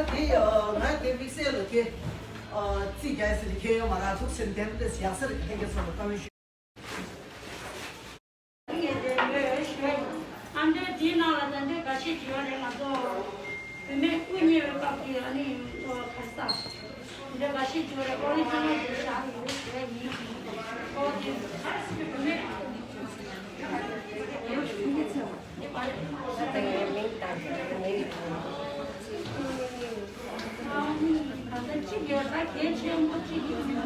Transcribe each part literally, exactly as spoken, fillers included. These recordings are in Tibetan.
དེ་ཡང་ང་དེ་དམིགས་བསལ་ལ་དེ་རྩིས་རྒྱག་ཟེར་དེ་ཁྱེད་ཡོད་མ་ར་ཐུགས་སེམས་དེ་འདྲ་ཡག་ས་རེད། ལྷན་རྒྱས་ཚོ་ལ་བཀའ་མོལ་ཞུ། ཨ་འདྲའི་དེའི་ནང་ལ་ད་འདྲའི་འགའ་ཤས་ཅིག་ཡོད་རེད། ང་ཚོ་བུད་མེད་སྐུ་གཉེར་བའི་སྐབས་ཀྱི་ཨ་ནི་ཁ་ས་འདི་འདྲ་འགའ་ཤས་ཅིག་ཡོད་རེད། ཨོ་རི་ཇི་ནལ་དེ་བཞག་ཡོད་རེད། ཨོ་དེ་བུད་མེད། ད་འདི་གལ་ཆེན་པོ་གཅིག་རེད།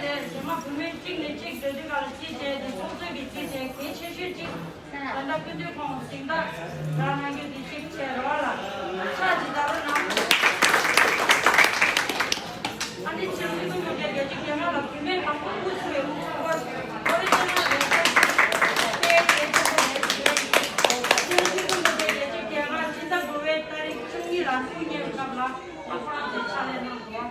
རྗེས་མ་བུད་མེད་གཅིག་ནས་གཅིག་སྡོད་དུས་སྐབས་ལ་རྩིས་བྱས་ཏེ་ཚོགས་གཙོས་ཀྱི་རྩིས་བྱས་གལ་ཆེ་ཤོས་གཅིག་ད་ལྟ་སྐུ་མདུན་ཁོང་གཟེངས་རྟགས་རག་གནང་རྒྱུ་དེ་གཅིག་བྱས་རོགས་ལ་ཕྱག་ཅིག་བརྡབ་རོགས་གནང་། ཨ་ནི་ཕྱི་ལོ་ཉིས་སྟོང་དགུ་བརྒྱ་བརྒྱད་ཅུ་གྱ་ལྔ་ལ་བུད་མེད་མང་པོ་དབུ་ཚུགས་པའི་དབུ་ཚུགས་པ་ཨོ་རི་ཇི་ནལ་རེད། དཔེ་གལ་ཆེན་པོ་རེད་ཞུ་ཡ་ཡིན། ཕྱི་ལོ་ཉིས་སྟོང་དགུ་བརྒྱ་བརྒྱད་ཅུ་གྱ་ལྔ་ཕྱི་ཟླ་དགུ་པའི་ཏ་རིག་བཅུ་གཉིས་ལ་སྐུ་གཉེར་སྐབས་ལ་ང་ཁོ་རང་ཚོའི་ཕྱག་ལས་གནང་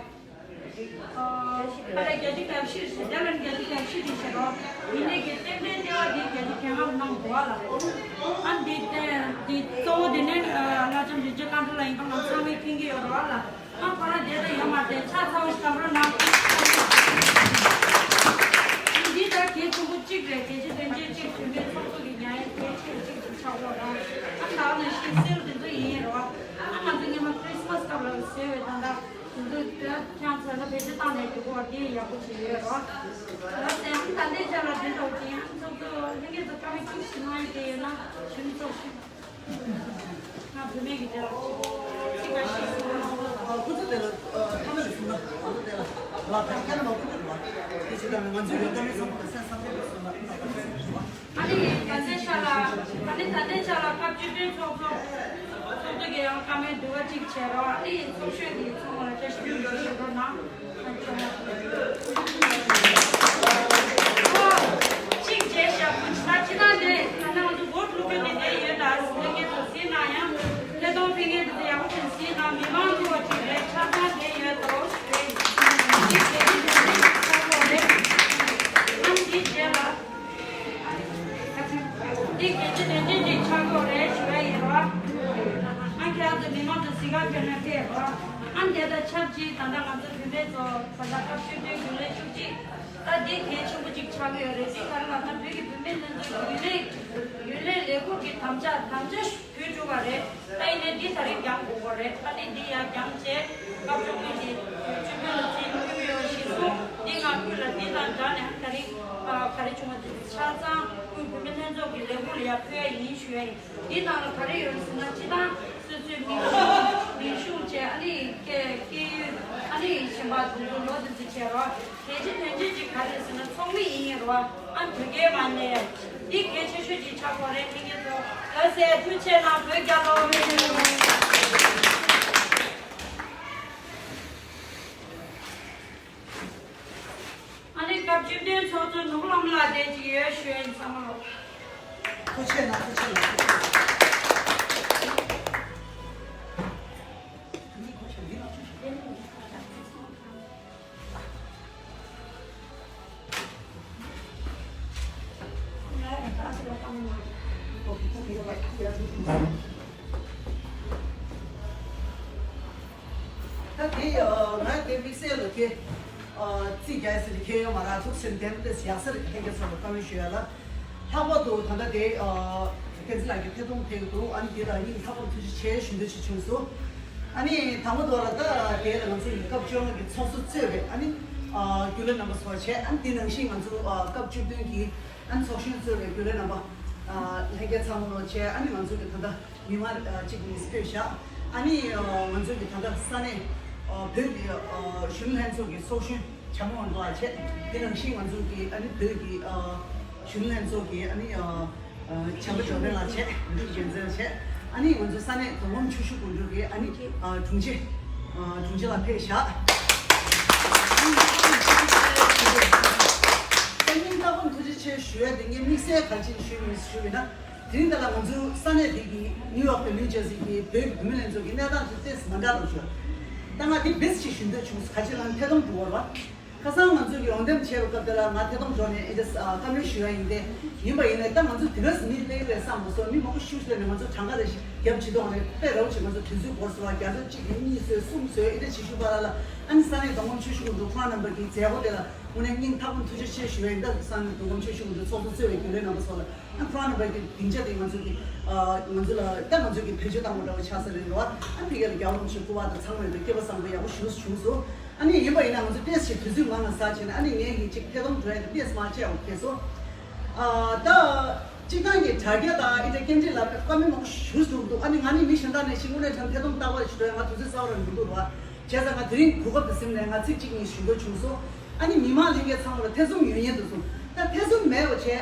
འདུག་ཨ་ལས་བརྒྱད་ཅུ་གྱ་བཞི་རེད་ཟེར། དེ་ལ་བརྒྱད་ཅུ་གྱ་བཞི་རེད་ཟེར་རོ། ཡིན་ནའི་གི་རྟེན་འབྲེལ་ལྟེ་བ་འདི་བརྒྱད་ཅུ་གྱ་ལྔ་གནང་འདུག་ཨ་ལ། ཨ་འདི་དེ་འདི་གཙོ་བོ་དེ་ནི་བླ་བྱམས་རིན་ཆེན་བཀའ་འཁྲོལ་ལ་ཡིན་པ་ང་ཚང་མས་མཁྱེན་གྱི་ཡོད་རོ་ཨ་ལ། ཨ་ཁོ་རང་དེ་ལྟ་ཡོད་མ་རེད། ཕྱག་ཚ་བོ་ཞིག་བརྡབ་རོགས་གནང་། འདི་ད་གལ་ཆེན་པོ་གཅིག་རེད། གལ་ཆེ་དོན་ཆེ་གཅིག་བུད་མེད་ཚོགས་གཙོ་གི་ཉན་ཡ་གལ་ཆེ་གཅིག་ཅིག་ཆགས་ཡོད་ར། ཨ་ད་ནང་བཞིན་སིལ་དེ་ཚོ་ཡིན་རོ། ཨ་ང་ཚོ་སྔོན་མ་ཁྲིས་མས་སྐབས་ལ་བཟོས་པའི་ད་ལྟ། དེ་ཚོ་ཁྱང་ཚ་ལ་བེད་སྤྱོད་བཏང་ནས་འགྲོ་གི་བ་དེ་ཡག་པོ་བྱས་ཡོད་རོ། ད་སེམས་ད་ལྟའི་ཆ་ལ་དེ་འདྲ་བོ་ཅིག་ཡང་ཚོགས་གཙོ་ལྷན་རྒྱས་ཚོ་བཀའ་མོལ་ཅིག་ཞུ་གནང་ཡོད་དེ་ཡོད་ན་ཞུ་མི་ཚོགས་ཞུ། ང་བུད་མེད་ཀྱི་དེ་ལ་ཅིག་ག་ཤེས་སོང་། ཁོ་ཚོ་དེ་ལ་ཐ་མ་ལ་སོང་ན་ཁོ་ཚོ་དེ་ལ་ལ་ཐ་ཁྱེད་ལ་མ་ཁོ་ཚོ་ལ་དེ་ཅི་ལ་ང་ཚོའི་ཡོད་ཀ་མེད་བསམ་པ་སེམས་བསམ་པའི་སོང་ན། ཨ་ནི་ང་ཚོའི་ཆ་ལ་ཨ་ནི་ད་ལྟའི་ཆ་ལ་སྐབས་བཅུ་བདུན་ཚོགས་གཙོ་ཚོགས་གཙོ་གི་ཡང་བཀའ་མོལ་བསྡུ་བ་གཅིག་བྱས་རོགས། ཨ་ནི་ཚོགས་གཞོན་གྱི་ཚོགས་མི་ལ་བཀྲ་ཤིས་བདེ་ལེགས་ཞུ་རོགས་གནང་། གཅིག་བྱས་ཤག་ད་ཅི་ད་འདི་ད་ནང་དུ་བོད་ལུགས་ཀྱི་འདི་ཡོད་ད་ཟེར་མཁན་དུ་ཟིན་ན་ཡང་ཐད་གཏོང་ཕེབས་མཁན་དུ་ཡག་པོ་ཅིག་ཟིན་ན་མི་མང་ཐུ་བ་ཅིག་རེད། ཆ་ཚང་དེ་ཡོད་དོ་ཞུ་རེད། འདི་གལ་ཆེ་དོན་ཆེ་ཆགས་པོ་རེད། ཨང་འདི་བྱས་ལ། འདི་གལ་ཆེ་དོན་ཆེ་ཅིག་ཆགས་ཀྱི་ཡོད་རེད་ཞུ་ཡ་ཡིན་རོ། ཨ་ཁྱེད་ཚོ་མི་མང་ཚོ་གཟིགས་ག་ཁྱོད་ནས་ཕེབས་རོ། ཨ་འདི་དང་ཆབས་ཅིག་ད་ལྟ་ང་ཚོ་བུད་མེད་ཚོ་ད་ལྟ་སྐབས་བཅུ་བདུན་རྒྱུན་ལས་བཅུ་གཅིག་ད་འདི་གལ་ཆེན་པོ་ཅིག་ཆགས་ཀྱི་ཡོད་རེད། འདི་ག་རེ་ལབ་ན་བོད་ཀྱི་བུད་མེད་ལྷན་ཚོགས་རྒྱུན་ལས་རྒྱུན་ལས་ལས་ཁུངས་ཀྱི་དམ་བཅའ་དམ་བཅའ་ཕུལ་བཅུག་པ་རེད། ད་ཡིན་ནའི་འདི་ད་རེས་འགྱངས་དགོས་པ་རེད། ད་ནི་འདི་ཡང་འགྱངས་བྱས་སྐབས་བཅུ་བདུན་གྱི་བཅུ་བདུན་ལ་རྩིས་ཕུལ་ཡོད་གཞི་བཟུང་འདི་ང་ཁུལ་ལ་འདི་དང་སྦྲགས་ནས་ད་རེས་ག་རེ་བྱུང་བ་དེ་ཆ་ཚང་ཁུལ་བུད་མེད་ལྷན་ཚོགས་ཀྱི་ལས་ཁུངས་ལ་ཡར་ཕུལ་ཡ་ཡིན་ཞུ་ཡ་ཡིན། འདི་ནང་ལ་ག་རེ་ཡོད་ཟེར་ན་སྤྱི་བཏང་སོ་སོའི་མིང་གཞུང་མིང་གཞུང་བཅས་ཨ་ནི་སྐད་སྐད་ཡིག་ཨ་ནི་གཞན་པ་དུང་དུ་ལོ་དེ་ཚོ་བྱས་རོགས། གལ་ཆེ་དོན་ཆེ་ཅིག་ག་རེ་ཟེར་ན་ཚོགས་མི་ཡིན་རོགས། ཨ་བོད་སྐད་མ་ཉན་ཡ་འདི་གལ་ཆེ་ཤོས་ཅིག་ཆགས་པ་རེད། ལྷན་རྒྱས་ཚོ་ལ་སེ་ཐུགས་ཆེ་གནང་། བོད་རྒྱལ་ལོ། ཨ་ནི་སྐབས་བཅུ་བདུན་ཚོགས་གཙོ་ནོར་བུ་ལྷ་མོ་ལགས་བསྡད་ཀྱི་ཡོད་ཞུ་ཡིན་བསམ་མོ། ཐུགས་ཆེ་གནང་། ཐུགས་ཆེ་གནང་། ད་དེ་ང་དེ་དམིགས་བསལ་ལ་དེ་རྩིས་རྒྱག་ཟེར་ནས་ཁྱེད་ཡོད་མ་ར་ཐུགས་སེམས་དེ་འདྲ་ཡག་ས་རེད། ཁྱེད་ཚོ་ལ་བཀའ་མོལ་ཞུ་ཡ་ལ། ལྷག་པར་དུ་ད་ལྟ་དེ་བསྟན་འཛིན་ལགས་ཀྱིས་ཐད་གཏོང་ཕེབས་འདུག་ཨ་ནི་དེ་ལ་སྙིང་ཐག་པ་ནས་ཐུགས་རྗེ་ཆེ་ཞུ་འདོད་ཅིག་བྱུང་སོང་། ཨ་ནི་དང་པོ་དེ་ལ་ད་དེ་ལ་ང་ཚོ་ཡི་སྐབས་བཅོ་ལྔ་གི་ཚོགས་གཙོ་གཙོས་པའི་ཨ་ནི་རྒྱུན་ལས་རྣམ་པ་ཚོ་བྱས། ཨ་ནི་དེ་ནང་བཞིན་ང་ཚོ་སྐབས་བཅུ་བདུན་གྱི་ཨ་ནི་ཚོགས་གཞོན་གཙོས་པའི་རྒྱུན་ལས་རྣམ་པ་ལྷན་རྒྱས་ཚང་མ་ལོ་བྱས། ཨ་ནི་ང་ཚོ་གི་ད་ལྟ་མི་མང་གཅིག་མིས་ཕེབས་ཤག་ཨ་ནི་ང་ཚོ་གི་ད་ལྟ་ས་གནས་བོད་ཀྱི་གཞོན་ནུ་ལྷན་ཚོགས་ཀྱི་ཚོགས་གཞོན་བྱམས་མགོན་ལགས་བྱས། དེ་ནང་བཞིན་ང་ཚོ་གི་ཨ་ནི་བོད་ཀྱི་གཞོན་ནུ་ལྷན་ཚོགས་ཀྱི་ཨ་ནི་བྱམས་པ་འབྱོར་ལྡན་ལགས་བྱས། འདི་རྒྱལ་མཚན་བྱས། ཨ་ནི་ང་ཚོའི་ས་གནས་མདོ་ཁམས་ཆུ་བཞི་སྒང་དྲུག་གི་ཨ་ནི་དྲུང་ཆེ་དྲུང་ཆེ་ལགས་ཕེབས་ཤག་ཨ་ནི་ལྷག་པར་ཐུགས་རྗེ་ཆེ་ཞུ་ཡ་དེ་ངས་དམིགས་བསལ་ག་རེ་བྱས་ནས་ཞུས་མིན་ཞུས་པ་ཡིན་ན། དེ་རིང་འདི་ལ་ང་ཚོའི་ས་གནས་འདི་གི་ནིའུ་ཡོག་དང་ནིའུ་ཇར་སི་གི་བོད་ཀྱི་བུད་མེད་ལྷན་ཚོགས་ཀྱི་གནས་སྟངས་དེ་ཏོག་ཙམ་མ་འདྲ་འདུག་ཞུ། ད་ང་འདི་བེད་ཅིག་ཞུ་འདོད་བྱུང་། ག་ཅི་ལབ་ན་ཐད་གཏོང་འགྲོ་བ་རེད་བ། ཁ་སང་ང་ཚོས་ཀྱི་འོང་འདེམས་བྱས་པའི་སྐབས་དེ་ལ་ང་ཐད་གཏོང་འབྱོར་ནས་ཨེ་ཅེ་བཀའ་མོལ་ཞུ་ཡ་ཡིན་ཏེ། ཡིན་པ་ཡིན་ནའི་ད་ང་ཚོ་དེ་ག་ཙམ་མི་སླེབས་རེད་བསམ་མ་སོང་། མི་མང་པོ་ཞེ་པོ་ཅིག་སླེབས་ནས་ང་ཚོ་གྲངས་ཀ་རེ་ཞིག་རྒྱབ་བྱེད་དོ་རེད། དཔེ་ར་བ་ཅིག་ང་ཚོ་དུས་ཚོད་འགོར་སོང་བ། རྒྱ་མཚོ་གཅིག་གིས་གཉིས་བཟོས་གསུམ་བཟོས་ཨེ་འདྲ་བྱེད་ཤུགས་པ་ལ་ལ། ཨ་ནི་ས་གནས་མདོ་ཁམས་ཆུ་ཤུགས་འགྲོ་ཁོང་རྣམ་པ་གི་མཛད་སྒོ་དེ་ལ་དངོས་གནས་སྙིང་ཐག་པ་ནས་ཐུགས་རྗེ་ཆེ་ཞུ་ཡ་ཡིན། ད་ས་གནས་མདོ་ཁམས་ཆུ་ཤུགས་འགྲོ་ཚོགས་གཙོ་གཙོས་པའི་རྒྱུན་ལས་རྣམ་པ་ཚོ་ལ། ཨ་ཁོ་རང་རྣམ་པ་གི་སྡིངས་ཆ་དེ་ང་ཚོ་གི་ཨ་ང་ཚོ་ལ་ད་ང་ཚོ་གི་བེད་སྤྱོད་བཏང་བ་འདྲ་བོ་ཆགས་ས་རེད་རོ། ཨ་ཕ་གི་ལ་རྒྱལ་བ་རིན་པོ་ཆེ་སྐུ་པར་དང་ཚང་མ་ཡོད་པའི་སྐྱེས་པ་བཟང་པོ་ཡག་པོ་ཞེ་པོ་བྱུང་སོང་། ཨ་ནི་ཡིན་པ་ཡིན་ན་ང་ཚོ་ཏོག་ཙམ་དུས་ཚོད་མང་ང་ཟ་བྱས་ནས། ཨ་ནི་ངས་ཀྱི་ཅིག་ཐད་གཏོང་འགྲོ་ཡ་དེ་ཏོག་ཙམ་མང་བྱས་འོང་ཕེབས་སོང་། ཨ་ད་སྤྱིར་བཏང་གི་དྲ་རྒྱ་དང་ཨི་འདྲ་སྐད་འཕྲིན་ལ་བཀའ་མོལ་མང་པོ་ཞུ་ཐུབ་འདུག་ཨ་ནི་ང་ནི་མི་གཞན་དག་ནས་ཤིག་དངོས་གནས་དྲང་ཐད་གཏོང་ལྟ་བ་ཞིག་འགྲོ་ཡ་ང་དུས་ཚོད་གསར་པ་རང་མི་འདུག་རོ། བྱས་ཙང་ང་དེ་རིང་གོ་སྐབས་དེ་ཟིན་ནས་ང་ཚིག་གཅིག་གཉིས་ཞུ་འདོད་བྱུང་སོང་། ཨ་ནི་མི་མང་ལྷན་རྒྱས་ཚང་མ་ལ་ཐེ་ཚོམ་ཡོད་ཉེན་འདུག་སོང་། ད་ཐེ་ཚོམ་མེད་པ་བྱས།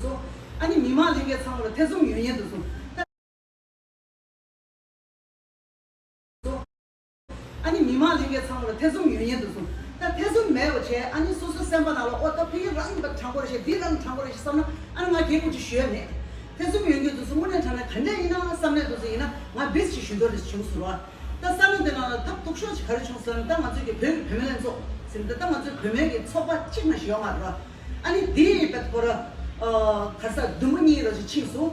སོང་། ཨ་ནི་མི་མང་ལྷན་རྒྱས་ཚང་མ་ལ་ཐེ་ཚོམ་ཡོད་ཉེན་འདུག་སོང་། ད་སོང་། ཨ་ནི་མི་མང་ལྷན་རྒྱས་ཚང་མ་ལ་ཐེ་ཚོམ་ཡོད་ཉེན་འདུག་སོང་། ད་ཐེ་ཚོམ་མེད་པ་བྱས། ཨ་ནི་སོ་སོའི་སེམས་པ་ནང་ལ་ཨོ་ད་ཕ་གི་རང་ཡིན་པ་དྲང་པོ་རེད་ཤག་འདི་རང་དྲང་པོ་རེད་ཤག་བསམ་ན། ཨ་ནི་ང་སྐད་ངོ་ཅིག་ཞུ་ཡ་མེད། ཐེ་ཚོམ་ཡོད་ཉེན་འདུག་སོང་། དངོས་གནས་དྲང་གནས་ག་འདྲས་ཡིན་ན་བསམ་ནས་འདུག་སོང་ཡིན་ན་ང་བིས་ཅིག་ཞུ་འདོད་རེ་བྱུང་སོང་ར། ད་ས་གནས་འདི་ནང་ལ་ཐབས་སྡུག་ཤོས་ཅིག་ག་རེ་བྱུང་སོང་ཟེར་ན། ད་ང་ཚོའི་གི་བོད་ཀྱི་བུད་མེད་ལྷན་ཚོགས་ཟེར་ན། ད་ང་ཚོའི་བུད་མེད་ཀྱི་ཚོགས་པ་གཅིག་མ་ཞིག་ཡོད་མ་རེད་བ། ཨ་ནི་འདི་བད་ཁོ་ར་ག་ས་བདུན་པོ་གཉིས་རོ་ཞིག་ཕྱིན་སོང་།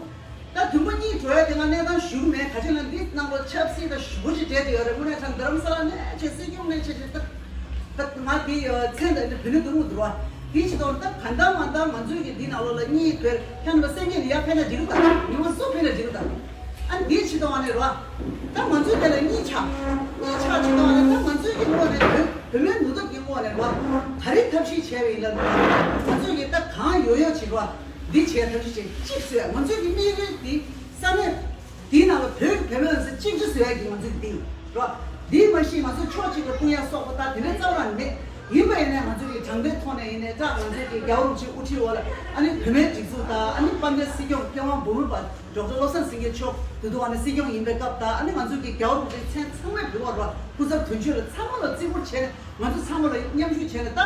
ད་བདུན་པོ་གཉིས་འགྲོ་ཡ་དེ་ང་གནས་སྟངས་ཞུ་གི་མེད། ག་ཅི་ན་འདི་ནང་ལོ་ཆབ་སྲིད་དང་ཞུ་བོ་ཅིག་འབྲེལ་དུ་ཡོད་རེད། དངོས་གནས་དྲང་རྡ་རམ་ས་ལ་ནས་ཆེ་སྲིད་སྐྱོང་ནས་ཆེ་ཆེ་ད། ད་ང་དེ་མཚན་ད་འདི་བུད་མེད་འདུག་མི་འདུག་བ། དེ་ཅི་ཐོག་ད་ག་འདྲ་མ་འདྲ་ང་ཚོའི་གི་འདི་ནང་ལོ་ལ་གཉིས་བོད་ཁྱེད་རྣམ་པ་སེང་གེ་ལ་ཡར་ཕེབས་ན་འགྲིག་གི་ད། ཉི་མ་སུ་ཕེབས་ན་འགྲིག་གི་ད། ཨ་འདི་ཕྱི་དོན་ནས་རོ། ད་ང་ཚོའི་དེ་ལ་གཉིས་ཆགས། གཉིས་ཆགས་ཕྱི་དོན་ནས་ད་ང་ཚོའི་གི་ངོས་ནས་བོད་བོད་མིའི་ནུས་སྟོབས་ཀྱི་ངོས་ནས་རོ། ག་རེ་ཐབས་ཤེས་བྱས་པ་ཡིན་ལ། ང་ཚོའི་གི་ད་གང་ཡོད་ཡོད་ཅིག་རོ། འདི་བྱས་ཐབས་ཤེས་བྱས་གཅིག་བཟོས། ང་ཚོའི་གི་དམིགས་ཡུལ་འདི་ས་གནས་འདིའི་ནང་ལ་བོད་ཀྱི་བོད་མི་ལ་ཚེ་གཅིག་སྒྲིལ་བཟོ་ཡ་གི་ང་ཚོའི་གི་འདི་རོ། འདི་མ་གཞི་ང་ཚོ་ཕྱོགས་གཅིག་ལ་སྤུངས་ཡ་སོགས་པ་ད་དེ་འདྲ་རྩ་བ་རང་མེད། ཡིན་པ་ཡིན་ནའི་ང་ཚོའི་གི་དྲང་བདེན་ཐོག་ནས་ཡིན་ནའི་ད་ང་ཚོའི་གི་རྒྱལ་བ་རིན་པོ་ཆེའི་དབུ་ཁྲིད་འོག་ལ་ཨ་ནི་བོད་མིའི་སྒྲིག་འཛུགས་དང་ཨ་ནི་དཔལ་ལྡན་སྲིད་སྐྱོང་མཁས་དབང་འབུམ་རམས་པ་ཌོག་ཊར་བློ་བཟང་སེང་གེ་མཆོག་དེ་དུས་ང་ནས་སྲིད་སྐྱོང་ཡིན་པའི་སྐབས་དང་། ཨ་ནི་ང་ཚོའི་གི་རྒྱལ་བ་རིན་པོ་ཆེའི་མཚན་ཚང་མས་འབུལ་བ་རོ། སྐུ་ཚབ་དོན་གཅོད་ལ་ཚང་མ་ལ་བརྩི་བཀུར་བྱས་ནས་ང་ཚོ་ཚང་མ་ལ་མཉམ་ཞུགས་བྱས་ནས། ད་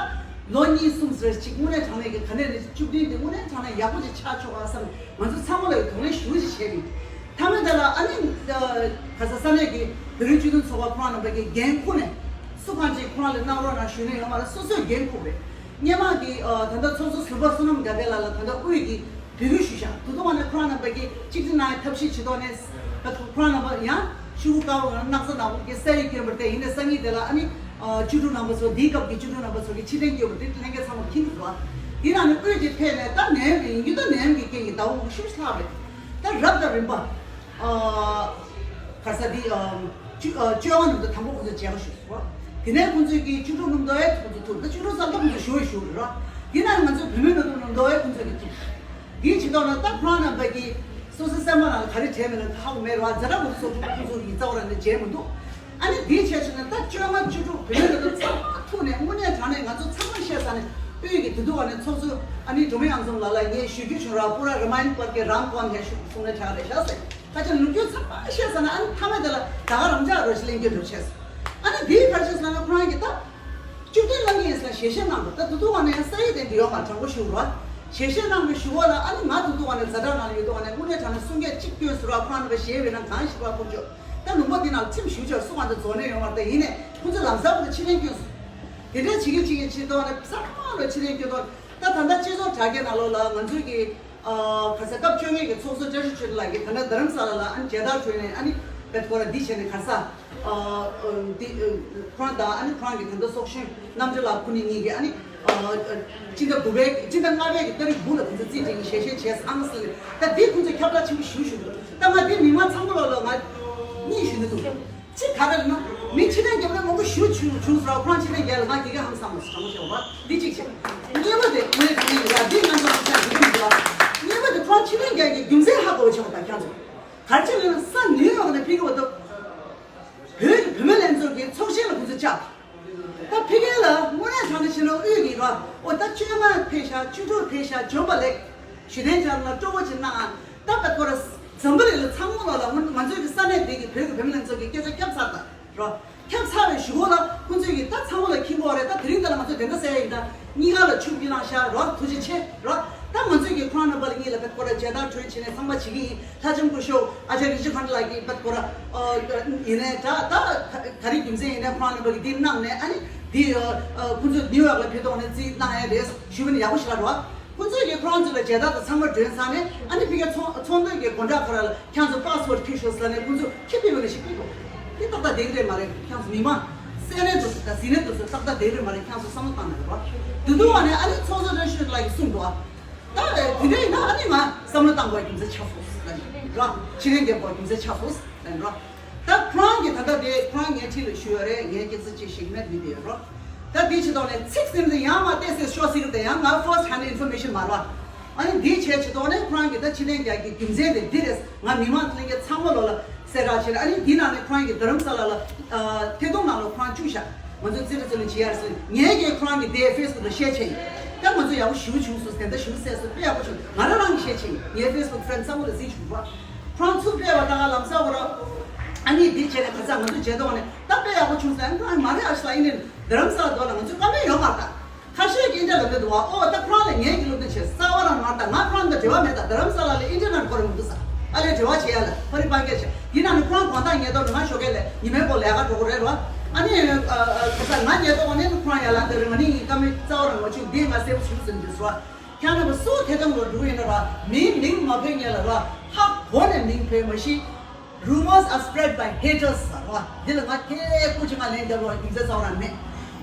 ལོ་གཉིས་གསུམ་ཟེར་ཅིག་དངོས་གནས་དྲང་གནས་ཀྱི་ག་ནས་ནས་བཅུ་བདུན་དེ་དངོས་གནས་དྲང་གནས་ཡག་པོ་ཅིག་ཆགས་ཆོག་ག་བསམ། ང་ཚོ་ཚང་མ་ལ་ཡི་གདོང་ལེན་ཞུ་ཅིག་བྱས་ནས། མཐའ་མའི་དེ་ལ་ཨ་ནི་ག་ས་ས་གནས་ཀྱི་བོད་རིགས་སྤྱི་མཐུན་ཚོགས་པ་ཁོ་རང་རྣམ་པ་གི་འགན་ཁུར་ནས་སུ་གང་ཅིག་ཁོ་རང་ལ་གནང་རོགས་གནང་ཞུས་ནས་ཡོད་མ་རེད། སོ་སོའི་འགན་ཁུར་རེད། སྔོན་མ་གི་ད་ལྟ་ཚོགས་གཙོ་ཟུར་པ་བསོད་ནམས་དགའ་དགེ་ལགས་ལ་ད་ལྟ་དབུས་ཀྱི་འབོད་སྐུལ་ཞུས་ཤག་དེ་དུས་ང་ནས་ཁོ་རང་རྣམ་པ་གིས་གཅིག་སྒྲིལ་གནང་ཡའི་ཐབས་ཤེས་བྱེད་དོགས་ནས། ད་ཁོ་རང་རྣམ་པ་ཡང་ཤུ་གུ་ཀ་བོ་ང་སྣག་ཚ་ནག་པོ་གི་ས་ཡིག་སྐྱོན་པ་དེ་ཡིན་ནས་སང་ཉིན་དེ་ལ་ཨ་ནི་བཅུ་དྲུག་རྣམ་པ་ཚོ། དེའི་སྐབས་ཀྱི་བཅུ་དྲུག་རྣམ་པ་ཚོ་གི་ཕྱིར་དྲན་སྐྱོན་པ་དེ་ལྷན་རྒྱས་ཚང་མ་མཁྱེན་གྱི་འདུག་བ། དེ་ནང་ནས་དབུས་ཀྱི་ཐད་ནས་ད་ནད་ཡམས་ཡིན་རྒྱུ་ད་ནད་ཡམས་ཀྱི་རྐྱེན་གྱིས་ཟླ་བ་དགུ་ཤུགས་ཆེ་ལྷག་རེད། ད་རབ་དང་རིམ་པ་ག་ས་དེ་བཅུ་བཅོ་ལྔ་རྣམ་དུ་དང་པོ་ཁོ་ཚོ་མཇལ་ཁ་ཞུས་སོང་བ། དེ་ནས་ཁོ་ཚོས་ཀྱི་བཅུ་དྲུག་རྣམ་དུ་ཨེ་ཐུག་ཚོ་ཐུག་ད་བཅུ་དྲུག་ས་ལྟ་ཁོ་ཚོ་ཞུ་བའི་ཞུ་རེད་ར། དེ་ནང་ནས་ང་ཚོ་བུད་མེད་རྣམ་དུ་རྣམ་དུ་ཨེ་ཁོ་ཚོས་ཀྱི་ཐུག་དེའི་ཕྱི་ཐོག་ན་ད་ཁོ་རང་རྣམ་པ་གིས་སོ་སོའི་སེམས་པ་ནང་ལ་ག་རེ་དྲན་མེད་ན་ཧ་གོ་མེད་ར། ཛ་དྲག་པོ་སོ་སོ་ཁོ་ཚོ་ཡིན་རྩ་བ་རང་ནས་མཇལ་མི་འདུག་ཨ་ནི་དེའི་ཆེད་ཕྱིན་ན་ད་བཅོ་ལྔ་བཅུ་དྲུག་བུད་མེད་རྣམ་དུ་ཚང་མ་ཐུག་ནས་དངོས་གནས་དྲང་གནས་ང་ཚོ་ཚང་མ་བཤད་ས་ནས། དབུས་ཀྱི་དེ་དུས་ཨ་ནི་ཚོགས་གཙོ་ཨ་ནི་འགྲོ་མི་ཨང་ཚོམ་ལ་ལ་ངས་ཞུ་རྒྱུ་བྱུང་ར། པུ་ར་ར་མ་ཡིན་པར་གྱི་རང་གོང་ནས་ཞུ་གསུང་ནས་ཆགས་རེད་ཤག་ཟེར། ད་ཆ་ལུག་རྒྱུ་ཚང་མ་བཤད་ས་ན་ཨ་ནི་མཐའ་མ་དེ་ལ་ད་ག་རང་ཅག་རོ་ཞིག་ལེན་རྒྱུ་འདུག་བྱས་སོ། ཨ་ནི་དེའི་ཕར་ཕྱོགས་ས་ན་ཁོ་རང་གིས་ད་བཅུ་བདུན་གནང་གི་ཡིན་ཟེར་ཞལ་བཞེས་གནང་འདུག་ད་དེ་དུས་ཨ་ནི་ཡང་ས་ཡིག་དེ་འདི་ཡོད་མ་དྲང་པོ་ཞུ་རོ། ཞལ་བཞེས་གནང་བའི་གཞུག་གུ་ལ་ཨ་ནི་ང་དེ་དུས་ཨ་ནི་ཛ་དྲག་ནང་ལ་ཡོད་དུས་ཨ་ནི་དངོས་གནས་དྲང་གནས་གསུང་སྐད་གཅིག་སྐྱོན་ཟེར་རོ། ཁོ་རང་ནི་བ་ཞེས་པའི་ནང་གང་ཞིག་རོ་ཁོང་ཚོས། ད་ལུང་པ་འདི་ནང་ཁྲིམས་ཞུ་ཆོག་གསུང་བ་འདི་རྫོགས་ནས་ཡོང་བར་ད་ཡིན་ནས་ཁོང་ཚོ་ལམ་སང་ཁོ་ཚོ་ཕྱིར་ལེན་སྐྱོན་སོང་། དེ་འདྲ་བྱེད་ཀྱི་བྱེད་ཀྱི་བྱེད་དོན་ནི་ཚང་མ་ལོ་ཕྱིར་ལེན་སྐྱོན་དོན། ད་ད་ལྟ་སྤྱི་ཚོགས་དྲ་རྒྱའི་ནང་ལོགས་ལ་ང་ཚོའི་གི་ཨ་ག་ས་སྐབས་བཅོ་ལྔའི་གི་ཚོགས་གཙོ་བཀྲ་ཤིས་ཆོས་སྒྲོན་ལགས་ཀྱིས་ད་ལྟ་རྡ་རམ་ས་ལ་ལ་ཨ་ནི་མཇལ་དར་བྲོས་ནས་ཨ་ནི་བེད་ཁོ་ར་འདི་བྱས་ནས་ག་ས་ཨ་འདི་ཁོ་རང་དང་ཨ་ནི་ཁོ་རང་གི་ད་ལྟ་ཚོགས་གཞོན་རྣམ་གྲོལ་ལགས་ཁོ་གཉིས་གཉིས་ཀྱིས་ཨ་ནི་ཨ་སྤྱི་ཟླ་དགུ་པའི་སྤྱི་ཟླ་ལྔ་པའི་གི་ཏ་རིག་དགུ་ལ་ཁོ་ཚོ་རྩིས་སྤྲད་ཀྱི་ཞལ་བཞེས་བྱས་ཨང་སི་ལ། ད་འདི་ཁོ་ཚོས་ཁྱབ་བསྒྲགས་ཆེན་པོ་ཞེ་པོ་ཞུ་འདུག་ད་ང་འདི་མི་མང་ཚང་མ་ལོག་ལ་ང་གཉིས་ཞུ་འདུག་གཅིག་ག་རེ་ལབ་ན། མི་ཕྱི་ནས་རྒྱབ་ན་མང་པོ་ཞུ་བྱུང་བྱུང་ཟེར་བ། ཁོ་རང་ཕྱི་ནས་རྒྱབ་ལ་ང་དགེ་རྒན་ཧམ་སང་མོ་ཟེར་དྲང་མོ་བཤད་པ་འདི་གཅིག་བྱས། གཉིས་པ་དེ་ངས་དེ་ནས་ཡ་འདི་ང་ཚོ་ཧམ་སང་དགེ་རྒན་ཟེར་བ། གཉིས་པ་དེ་ཁོ་རང་ཕྱི་ནས་རྒྱབ་ཀྱི་རྒྱུ་མཚན་ཧ་གོ་བ་ཆགས་པ་དང་ཁྱང་ཚོ་ག་རེ་བྱས་ལབ་ན་ས་ནིའུ་ཡོག་ནས་ཕེབས་ཀྱི་བ་དོ། བོད་ཀྱི་བུད་མེད་ལྷན་ཚོགས་ཀྱི་ཚོགས་ཆེན་ལ་ཁོ་ཚོ་བཅར། ད་ཕ་གི་ལ་དངོས་གནས་དྲང་གནས་བྱས་ན་དབུས་ཀྱི་ར་ཨོ་ད་བཅོ་ལྔ་ཕེབས་ཤག་བཅུ་དྲུག་ཕེབས་ཤག་བྱོན་པ་ལེགས། ཞུ་དན་བྱ་ལ་སྤྲོ་བོ་ཅིག་གནང་ཨ། ད་བད་ཁོ་ར་འཛམ་བུ་གླིང་ལ་ཚང་མ་ལོག་ལ་ང་ཚོའི་གི་ས་གནས་འདི་གི་བོད་ཀྱི་བུད་མེད་ལྷན་ཚོགས་ཀྱི་སྐད་ཆ་བསྐྱབས་ཚར་ད་ར། བསྐྱབས་ཚར་བའི་གཞུག་གུ་ལ་ཁོང་ཚོས་གི་ད་ཚང་མ་ལ་མཁྱེན་གྱི་ཡོད་རེད། ད་དེ་རིང་འདི་ལ་ང་ཚོས་བདེན་པ་གསལ་ཡ་ཡིན། ད་གཉིས་ཀ་ལ་ཆུ་བརྒྱུད་གནང་ཤག་ར། ཐུགས་རྗེ་ཆེ་ར། ད་ང་ཚོས་ཀྱི་ཁོང་རྣམ་པ་ལ་གཉིས་ལ་བད་ཁོ་ར་མཇལ་དར་བྲོས་བྱས་ནས་ཚང་མ་བྱེད་ཀྱི་ཡིན། ལྷ་ལྕམ་སྐུ་ཞབས་ཨ་ཅར་རི་ཇི་ཁན་ལགས་ཀྱིས་བད་ཁོ་ར་ཨ་ཡིན་ནའི་ད་ད་ག་རེ་རྒྱུ་མཚན་ཡིན་ནའི་ཁོང་རྣམ་པ་གིས་འདི་གནང་ནས་ཨ་ནི་ འདི་ཨ་ཨ་ཁོང་ཚོས་ནིའུ་ཡོག་ལ་ཕེབས་དུས་ནས་རྩིས་གནང་ཡ་རེད་ཞུས་པ་ནི་ཡག་པོ་ཞིག་རེད་བ། ཁོང་ཚོས་ཀྱི་ཁོ་རང་ཚོ་ལ་མཇལ་དར་དང་ཚང་མ་སྒྲོན་ཚར་ནས་ཨ་ནི་ཕ་གིའི་ཚོང་ཚོང་དོན་གྱི་སྒོ་འགྲམ་ཁ་ར་ལ་ཁྱེད་ཚོ་པཱ་སི་པོར་ཊི་ཁྱེར་ཤོག་ཟེར་ནས་ཁོང་ཚོ་ཁྱི་ཕིག་པ་ལ་ཞིག་ཕིག་འདུག་འདི་ཏག་ཏག་བསྡད་ཀྱི་རེད་མ་རེད། ཁྱེད་ཚོ་མི་མང་སེར་ནས་འདུག་ཟེར་དང་ཟི་ནས་འདུག་ཟེར་ཏག་ཏག་བསྡད་ཀྱི་རེད་མ་རེད། ཁྱེད་ཚོ་བསམ་བློ་བཏང་ན་རེད་བ། དེ་དུས་བ་ནས་ཨ་ནི་ཚོགས་གཙོ་བཀྲ་ཤིས་ལགས་ཀྱིས་གསུངས་འདུག་ཨ། ད་དེ་འདྲ་ཡིན་ན་ཨ་ནི་ང་བསམ་བློ་བཏང་དགོས་རྒྱུ་མཚན་ཆགས་སོང་ཟེར་ནས་ར། ཕྱི་ལན་རྒྱབ་དགོས་རྒྱུ་མཚན་ཆགས་སོང་ཟེར་ནས་ར། ད་ཁོ་རང་གིས་ད་ལྟ་དེ་ཁོ་རང་ངའི་འཁྲིས་ལ་བཞུགས་ཡོད་རེད། ངའི་སྐད་ཆ་ཅིག་ཞིག་མེད་མི་དེ་ཡོད་རོ། ད་དེ་ཆེད་དོན་ནས་ཚིག་ཟིན་དེ་ཡང་མ་བལྟས་ཟེར་ཤོག་ཟེར་གི་དེ་ཡང་ང་first hand information མ་རོ། ཨ་ནི་དེ་བྱས་ཆེད་དོན་ནས་ཁོ་རང་གིས་ད་ཕྱི་ལན་རྒྱག་གི་རྒྱུ་མཚན་དེ་འདི་རེད། ང་མི་མང་ལྷན་རྒྱས་ཚང་མ་ལོ་ལ་གསལ་བསྒྲགས་བྱས་ནས་ཨ་ནི་དེ་ནང་ནས་ཁོ་རང་གིས་རྡ་རམ་ས་ལ་ལ་ཐད་གཏོང་ནང་ལ་ཁོ་རང་བཅུག་བཞག་ང་ཚོ་རྩེད་ར་རྩེད་ལ་བྱེད་ཡར་སོང་ངས་ཀྱིས་ཁོ་རང་གི་དེ་ཕེ་སི་བུག་ལ་བཤད་བྱས་ཡིན། ད་ང་ཚོ་ཡག་པོ་ཞེ་པོ་བྱུང་སོང་དེ་འདྲ་ཞེ་པོ་གསལ་སོང་དཔེ་ཡག་པོ་བྱུང་ང་རང་རང་གིས་བཤད་བྱས་ཡིན། ངའི་ཕེ་སི་བུག་ཕྲེན་ཌི་ཚང་མ་ལ་གཟིགས་བྱུང་བ། ཁོ་རང་ཚུར་སྤྲད་པ་ད་ག་ལམ་སང་བོ་ར། ཨ་ནི་འདི་བྱས་ནས་ཁ་སང་ང་ཚོ་མཇལ་དོགས་ནས་ད་དཔེ་ཡག་པོ་བྱུང་སོང་ཨ་ནི་མ་རེད་ཨ་ཤི་ལ་ཨིན་ནི་རྡ་རམ་ས་ལ་འགྲོ་ལ་ང་ཚོ་བཀའ་མོལ་ཡོད་མ་རེད་ད། ཁ་ཤས་ཀྱིས་ཨིན་ཌི་ཡ་ལ་མེད་འདུག་བ། ཨོ་ད་ཁོ་རང་ལ་ངས་ཀྱི་སློབ་སྟོན་བྱས་རྩ་བ་རང་མ་རེད་ད། ང་ཁོ་རང་དང་འབྲེལ་བ་མེད་ད། རྡ་རམ་ས་ལ་ལ་ཨིན་ཌི་ཡ་ནང་འགྲོ་རེ་མི་འདུག་ས། ཨ་ལས་འབྲེལ་བ་བྱེད་ཡ་ལ་ཕ་རི་པང་སྐད་བྱས་ཡིན་ན་ནི་ཁོ་རང་དགོང་དག་ཉལ་དོགས་ནི་ང་ཞོགས་ཀས་ལས་ཉི་མའི་སྐོར་ལས་ཀ་འགྲོ་དགོས་རེད་རོ། ཨ་ནི་ཁ་སང་ང་ཉལ་དོགས་ནི་ཁོ་རང་ཡར་ལངས་དེ་རེད། ང་ནི་ཡིན་བཀའ་མོལ་རྩ་བ་རང་མ་བྱུང་འདི་ང་གསལ་པོ་ཞུ་ཟིན་འདུག་ཟེར་བ། ཁྱེད་རྣམ་པ་སུ་དེ་ལྟ་བུ་འགྲོ་ཡིན་ན་ར་མིའི་མིང་མ་འཕེལ་ཉེ་ལ་ར་ཧ་གོ་ནས་མིང་འཕེལ་མ་ཤི། Rumors are spread by haters ཟེར་བ། འདི་ལ་ང་སྐད་ཀུ་ཅི་ང་ལན་རྒྱབ་རོགས་རྒྱུ་མཚན་རྩ་བ་རང་མེད།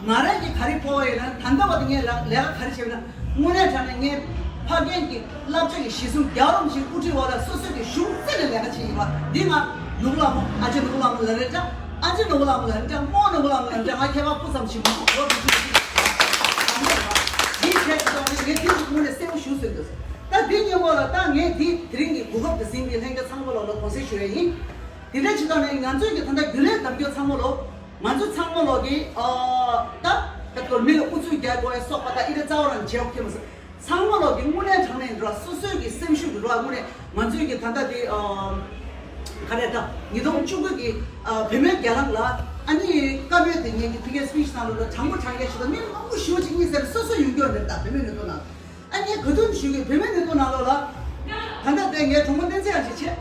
ང་རང་གིས་ག་རེ་གོ་བ་ཡོད་ན་ད་ལྟ་བར་དུ་ངས་ལ་ལས་ཀ་ག་རེ་བྱས་ན་དངོས་གནས་དྲང་གནས་ངས་ཕ་རྒན་གྱི་བསླབ་བྱ་གི་གཞི་བཟུང་རྒྱལ་བ་རིན་པོ་ཆེའི་དབུ་ཁྲིད་འོག་ལ་སོ་སོ་གི་གཞུང་རྩེ་ནས་ལས་ཀ་བྱས་ཡིན་པ་འདི་ང་ལུག་ལ་མོ་ཨ་ཅེ་ལུག་ལ་མོ་ལ་རེ་འདྲ། ཨ་ཅེ་ལུག་ལ་མོ་ལ་རེ་འདྲ། རྨོ་ལུག་ལ་མོ་ལ་རེ་འདྲ། ང་ཁྱད་པར་སྤུ་ཙམ་ཞིག་མ་གཏོགས་ལོ་དུ་ཅི་ཞིག་འདི་བྱས་ཙང་ངས་དེ་ཞིག་དངོས་གནས་གསལ་པོ་ཞུ་ཟེར་འདུག་ད་འདི་སྙན་པོ་ལ་ད་ངས་འདི་དེ་རིང་གི་གོ་སྐབས་དེ་ཟིན་པའི་ལྷན་རྒྱས་ཚང་མ་ལོ་ལ་དགོངས་སེལ་ཞུ་ཡ་ཡིན། དེ་འདྲ་ཅི་ལྟར་ནས་ང་ཚོས་ཀྱི་ད་ལྟ་རྒྱུན་ལས་གདམ་རྒྱུ་ཚང་མ་ལོ། ང་ཚོ་ཚང་མ་ལོ་གི་ཨ་ད་ད་ལྟ་མི་ལ་ཨུ་ཚུགས་རྒྱག་དགོས་ཡ་སོགས་པ་ད་ཨི་རེ་རྩ་བ་རང་བྱེད་ཡོག་ཁྱེད་མ་སོང་། ཚང་མ་ལོ་གི་དངོས་གནས་དྲང་གནས་འགྲོ་སོ་སོའི་གི་སེམས་ཤུགས་ཀྱི་རོ་དངོས་གནས་ང་ཚོའི་གི་ད་ལྟ་དེ་ཨ་ག་རེ་ད་ཉིས་སྟོང་བཅུ་དགུ་གི་ཨ་བུད་མེད་རྒྱ་ལག་ལ་ཨ་ནི་བཀའ་མོལ་དེ་ངེད་ཀྱི་ཕ་གིའི་སི་པི་ཆི་ནང་ལོ་ལ་དྲང་པོ་དྲང་གནས་ཞིག་ད་མི་མང་པོ་ཞུ་ཅིག་གཉིས་ཟེར་སོ་སོ་ཡོང་རྒྱུ་འདིར་ད་བུད་མེད་ནུས་སྟོབས་ནང་ཨ་ངས་ག་དུས་ཞུ་གི་བུད་མེད་ནུས་སྟོབས་ནང་ལོ་ལ་ད་ལྟ་དེ་ངའི་གྲོགས་མོ་བསྟན་འཛིན་ཨ་ཅེ་བྱས།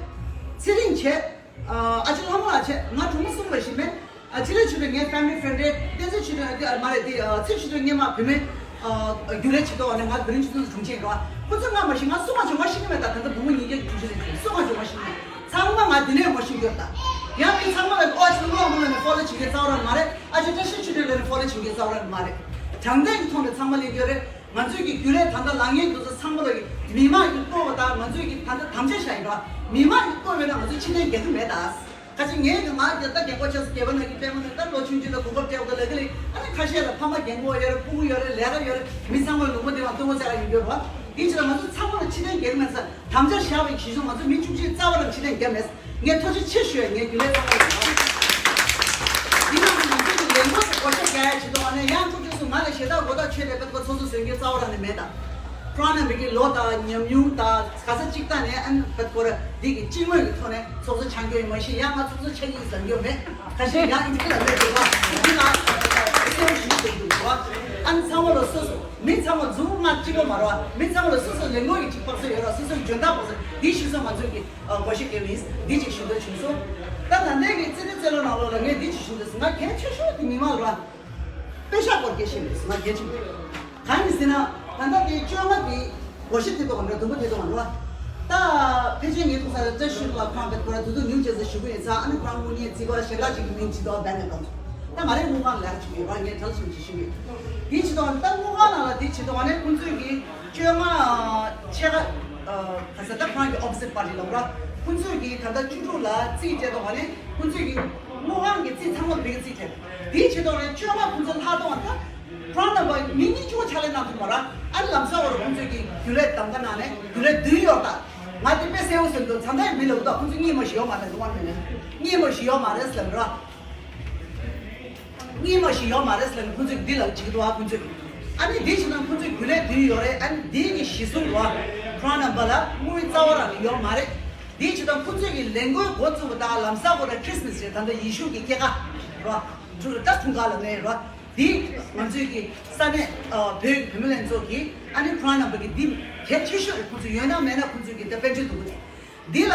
ཚེ་རིང་བྱས། ཨ་ཅེ་ལྷ་མོ་ལགས་བྱས། ང་གྲོགས་མོ་གསུམ་ལ་ཞིག་མེད། ཨ་ཅེ་ལེ་ཆོས་སྒྲོན་ངའི་family friend རེད། བསྟན་འཛིན་ཆོས་སྒྲོན་ཨ་མ་རེད་དེ་ཨ་ཚེ་ཆོས་སྒྲོན་སྔོན་མ་བུད་མེད་ཨ་རྒྱུན་ལས་བྱེད་དོ་བ་ནས་ང་བུ་རིན་ཆུ་ཚོད་དྲུང་ཆེ་ཡིན་རོགས། ཁོ་ཚོ་ང་མ་ཤི་ང་སུ་གང་བྱུང་ང་ཤི་གི་མེད་ད། ད་ལྟ་བུ་མོ་ཉིས་བརྒྱ་དྲུག་ཅུ་རེད། སུ་གང་བྱུང་ང་ཤི་གི་མེད། ཚང་མ་ང་འདི་ནས་མ་ཤི་གི་ཡོད་ད། ཡང་མི་ཚང་མ་ལ་ཨོ་ཅི་ལོ་མོ་ལ་ནས་follow བྱེད་མཁན་རྩ་བ་རང་མ་རེད། ཨ་ཅེ་བཀྲ་ཤིས་ཆོས་སྒྲོན་ལ་ནས་follow བྱེད་མཁན་རྩ་བ་རང་མ་རེད། དྲང་བདེན་གྱི་ཐོག་ནས་ཚང་མ་ལེན་རྒྱུ་རེད། ང་ཚོའི་གི་རྒྱུན་ལས་ད་ལྟ་ལངས་མཁན་དེ་ཚོ་ཚང་མ་ལ་གི་མི་མང་གི་བསྐོས་པ་དང་ང་ཚོའི་གི་ད་ལྟ་དམ་བཅའ་བཞག་ཡིན་པ། མི་མང་གི་བསྐོས་མེད་ན་ང་ཚོས་ཕྱི་ནས་རྒྱག་གི་མེད་ད། ཁ་ཅིག་ངས་གི་ང་རྒྱལ་ད་རྒན་གོག་ཆགས་སུ་རྒྱལ་བ་ན་གི་པད་མ་ནི་ད་ལོ་ཆུང་ཆུང་ལ་གོ་སྐབས་སྤྲད་པ་ལ་གི་ལི་ཨ་ནི་ཁ་ཤས་ལ་ཕ་མ་རྒན་གོག་ཡོད་རེད། ཕྲུ་གུ་ཡོད་རེད། ལས་ཀ་ཡོད་རེད། མི་ཚང་མ་ལ་ལུང་པ་འདི་བ་སྟོན་པ་ཚ་ག་ཡིན་རྒྱུ་རེད་བ། དེ་ཕྱིར་ང་ཚོ་ཚང་མ་ལ་ཕྱི་ནས་རྒྱག་གི་མེད་ས། དམ་བཅའ་བཞག་པའི་གཞི་བཟུང་ང་ཚོ་མི་བཅུ་གཅིག་རྩ་བ་རང་ཕྱི་ནས་རྒྱབ་མེད། ངས་ཐུགས་རྗེ་ཆེ་ཞུ་ཡ། ངས་རྒྱུན་ལས་ཚང་མ་ལ་ཡིན། འདི་ནང་དུ་ང་ཚོ་གི་ལས་འགོ་དེ་བགོ་བཤའ་རྒྱག་ཡ་ཇི་ལྟར་བ་ནས་ཡང་ཐུགས་རྗེ་གཟུགས་ང་ལ་ཞེ་དྲག་མགོ་ཐག་ཆོད་ལས་པའི་ཐོག་ཚོགས་གཙོ་བཟོས་རྒྱུ་རྩ་བ་རང་ནས་མེད་ད། ཁོ་རང་རྣམ་པའི་གི་ལོ་དང་ཉམས་མྱོང་དང་ག་ས་གཅིག་ལྟ་ནས་ཨ་ནི་བེད་ཁོ་ར་འདི་གི་སྤྱི་དངོས་ཀྱི་ཐོག་ནས་ཚོགས་གཙོ་ཆགས་རྒྱུ་ཡིན་མ་གཞི་ཡང་ང་ཚོགས་གཙོ་ཆགས་ཀྱི་ཡིན་ཟེར་རྒྱུ་མེད། ཁ་ཤས་ཡང་ཨིན་ཇི་ལ་མེད་འདུག་བ། འདི་ང་སེམས་ཞིག་ཟེར་འདུག་བ། ཨ་ནི་ཚང་མ་ལ་སོ་སོ། མི་ཚང་མ་མཛུབ་མོ་གཅིག་པོ་མ་རེད་བ། མི་ཚང་མ་ལ་སོ་སོ་ལས་འགུལ་གྱི་གཅིག་པགས་སོ་ཡོད་ར། སོ་སོའི་འཇོན་ཐང་པགས་སོ་འདི་ཞིག་སོང་ང་ཚོས་ཀྱི་ཨ་བགོ་བཤའ་སྐྱེལ་ཡིན། འདི་གཅིག་ཞུ་འདོད་བྱུང་སོང་། ད་ད་ལྟའི་གི་རྩེད་འགྲན་རྩེད་ལོ་ནང་ལོགས་ལ་ངས་འདི་གཅིག་ཞུ་འདོད་སོང་། ང་གལ་ཆེ་ཤོས་དེ་མི་མང་ར་པེ་ཤག་སྐོར་སྐད་བཤད་འདོད་སོང་། ང་གལ་ཆེ་གང་ཡིན་ཟེར་ན་ད་ལྟ་དེ་བཅོ་ལྔ་དེ་བགོ་བཤའ་དེ་ཐོག་འགྲོ་དུམ་བུ་དེ་ཐོག་འགྲོ། ད་ཕལ་ཆེར་ངས་ཐུག་ས་ར་བཀྲ་ཤིས་ལ་ཁང་བེད་ཁོ་ར་དུ་དུ་ཉུང་བྱས་ཟེར་ཞུ་གི་ཡིན་ཙང་། ཨ་ནི་ཁོ་རང་དངོས་གནས་རྩིས་པ་གཞན་དག་ཅིག་གི་མིང་ཇི་ལྟར་བེད་ནས་བཏང་སོང་། ད་ང་རའི་དངུལ་ཁང་ལ་ལས་ཀ་བྱེད་ཀྱི་ཡོད་ར། ངས་གྲལ་ཞིག་ཅིག་ཞུ་གི་ཡོད། དེའི་ཆེད་དུ་ད་དངུལ་ཁང་ནང་ལ་དེའི་ཆེད་དུ་ཨ་ནི་ཁོང་ཚོས་ཀྱི་བཅོ་ལྔ་ཕྱེད་ཀ་ག་ས་ད་ཁོ་རང་གི་opposite party ལ་འོ་ར། ཁོང་ཚོས་ཀྱི་ད་ལྟ་བཅུ་དྲུག་ལ་རྩིས་སྤྲད་དོ། ཨ་ནི་ཁོང་ཚོས་ཀྱི་དངུལ་ཁང་གི་རྩིས་ཚང་མ་བེད་ཀྱི་རྩིས་སྤྲད། དེའི་ཆེད་དུ་ཨ་ནི་བཅོ་ལྔ་ཁོང་ཚོ་ལྷག་དོ། ཨ་ད་ཁོ་རང་རྣམ་པ་མི་གཉིས་བཅུ་པོ་ཕྱག་ལས་གནང་ཐུབ་མ་ར། ཨ་ནི་ལམ་སང་བར་ཁོང་ཚོས་ཀྱི་རྒྱུན་ལས་གདམ་ག་གནང་ནས་རྒྱུན་ལས་བདུན་ཡོད་ད། ང་དེ་དཔེ་གསལ་པོ་ཟེར་འདུག་ཚང་མས་མི་ལབ་འདུག་ཁོང་ཚོ་གཉིས་མ་ཞིག་ཡོད་མ་རེད་འདུག་བ། མི་ནས་གཉིས་མ་ཞིག་ཡོད་མ་རེད་ཟེར་ར། གཉིས་མ་ཞིག་ཡོད་མ་རེད་ཟེར་ནས་ཁོང་ཚོས་འདི་ལ་བྱེད་ཀྱི་འདུག་བ། ཁོང་ཚོས་ཨ་ནི་འདི་བྱེད་དང་ཁོང་ཚོས་རྒྱུན་ལས་བདུན་ཡོད་རེད། ཨ་ནི་འདི་གི་གཞི་བཟུང་ར་ཁོ་རང་རྣམ་པ་ལ་དངུལ་རྩ་བ་རང་ཡོད་མ་རེད། འདི་བྱེད་དང་ཁོང་ཚོས་ཀྱི་ལས་འགུལ་འགོ་བཙུགས་པ་དང་ལམ་སང་བར་ལ་Christmas རེད། ད་ལྟ་ཡེ་ཤུ་གི་སྐྱེས་སྐར་ར་ད་འཁྲུངས་སྐར་ལ་ནས་ར། འདི་ང་ཚོའི་གི་ས་གནས་ཨ་བོད་ཀྱི་བུད་མེད་ལྷན་ཚོགས་ཀྱིས་ཨ་ནི་ཁོ་རང་རྣམ་པ་གི་འདི་གལ་ཆེ་ཤོས་རེད། ཁོང་ཚོ་ཡོད་ན་མེད་ན་ཁོང་ཚོའི་གི་ད་དཔལ་འབྱོར་འདུག་གི་རེད། འདི་ལ་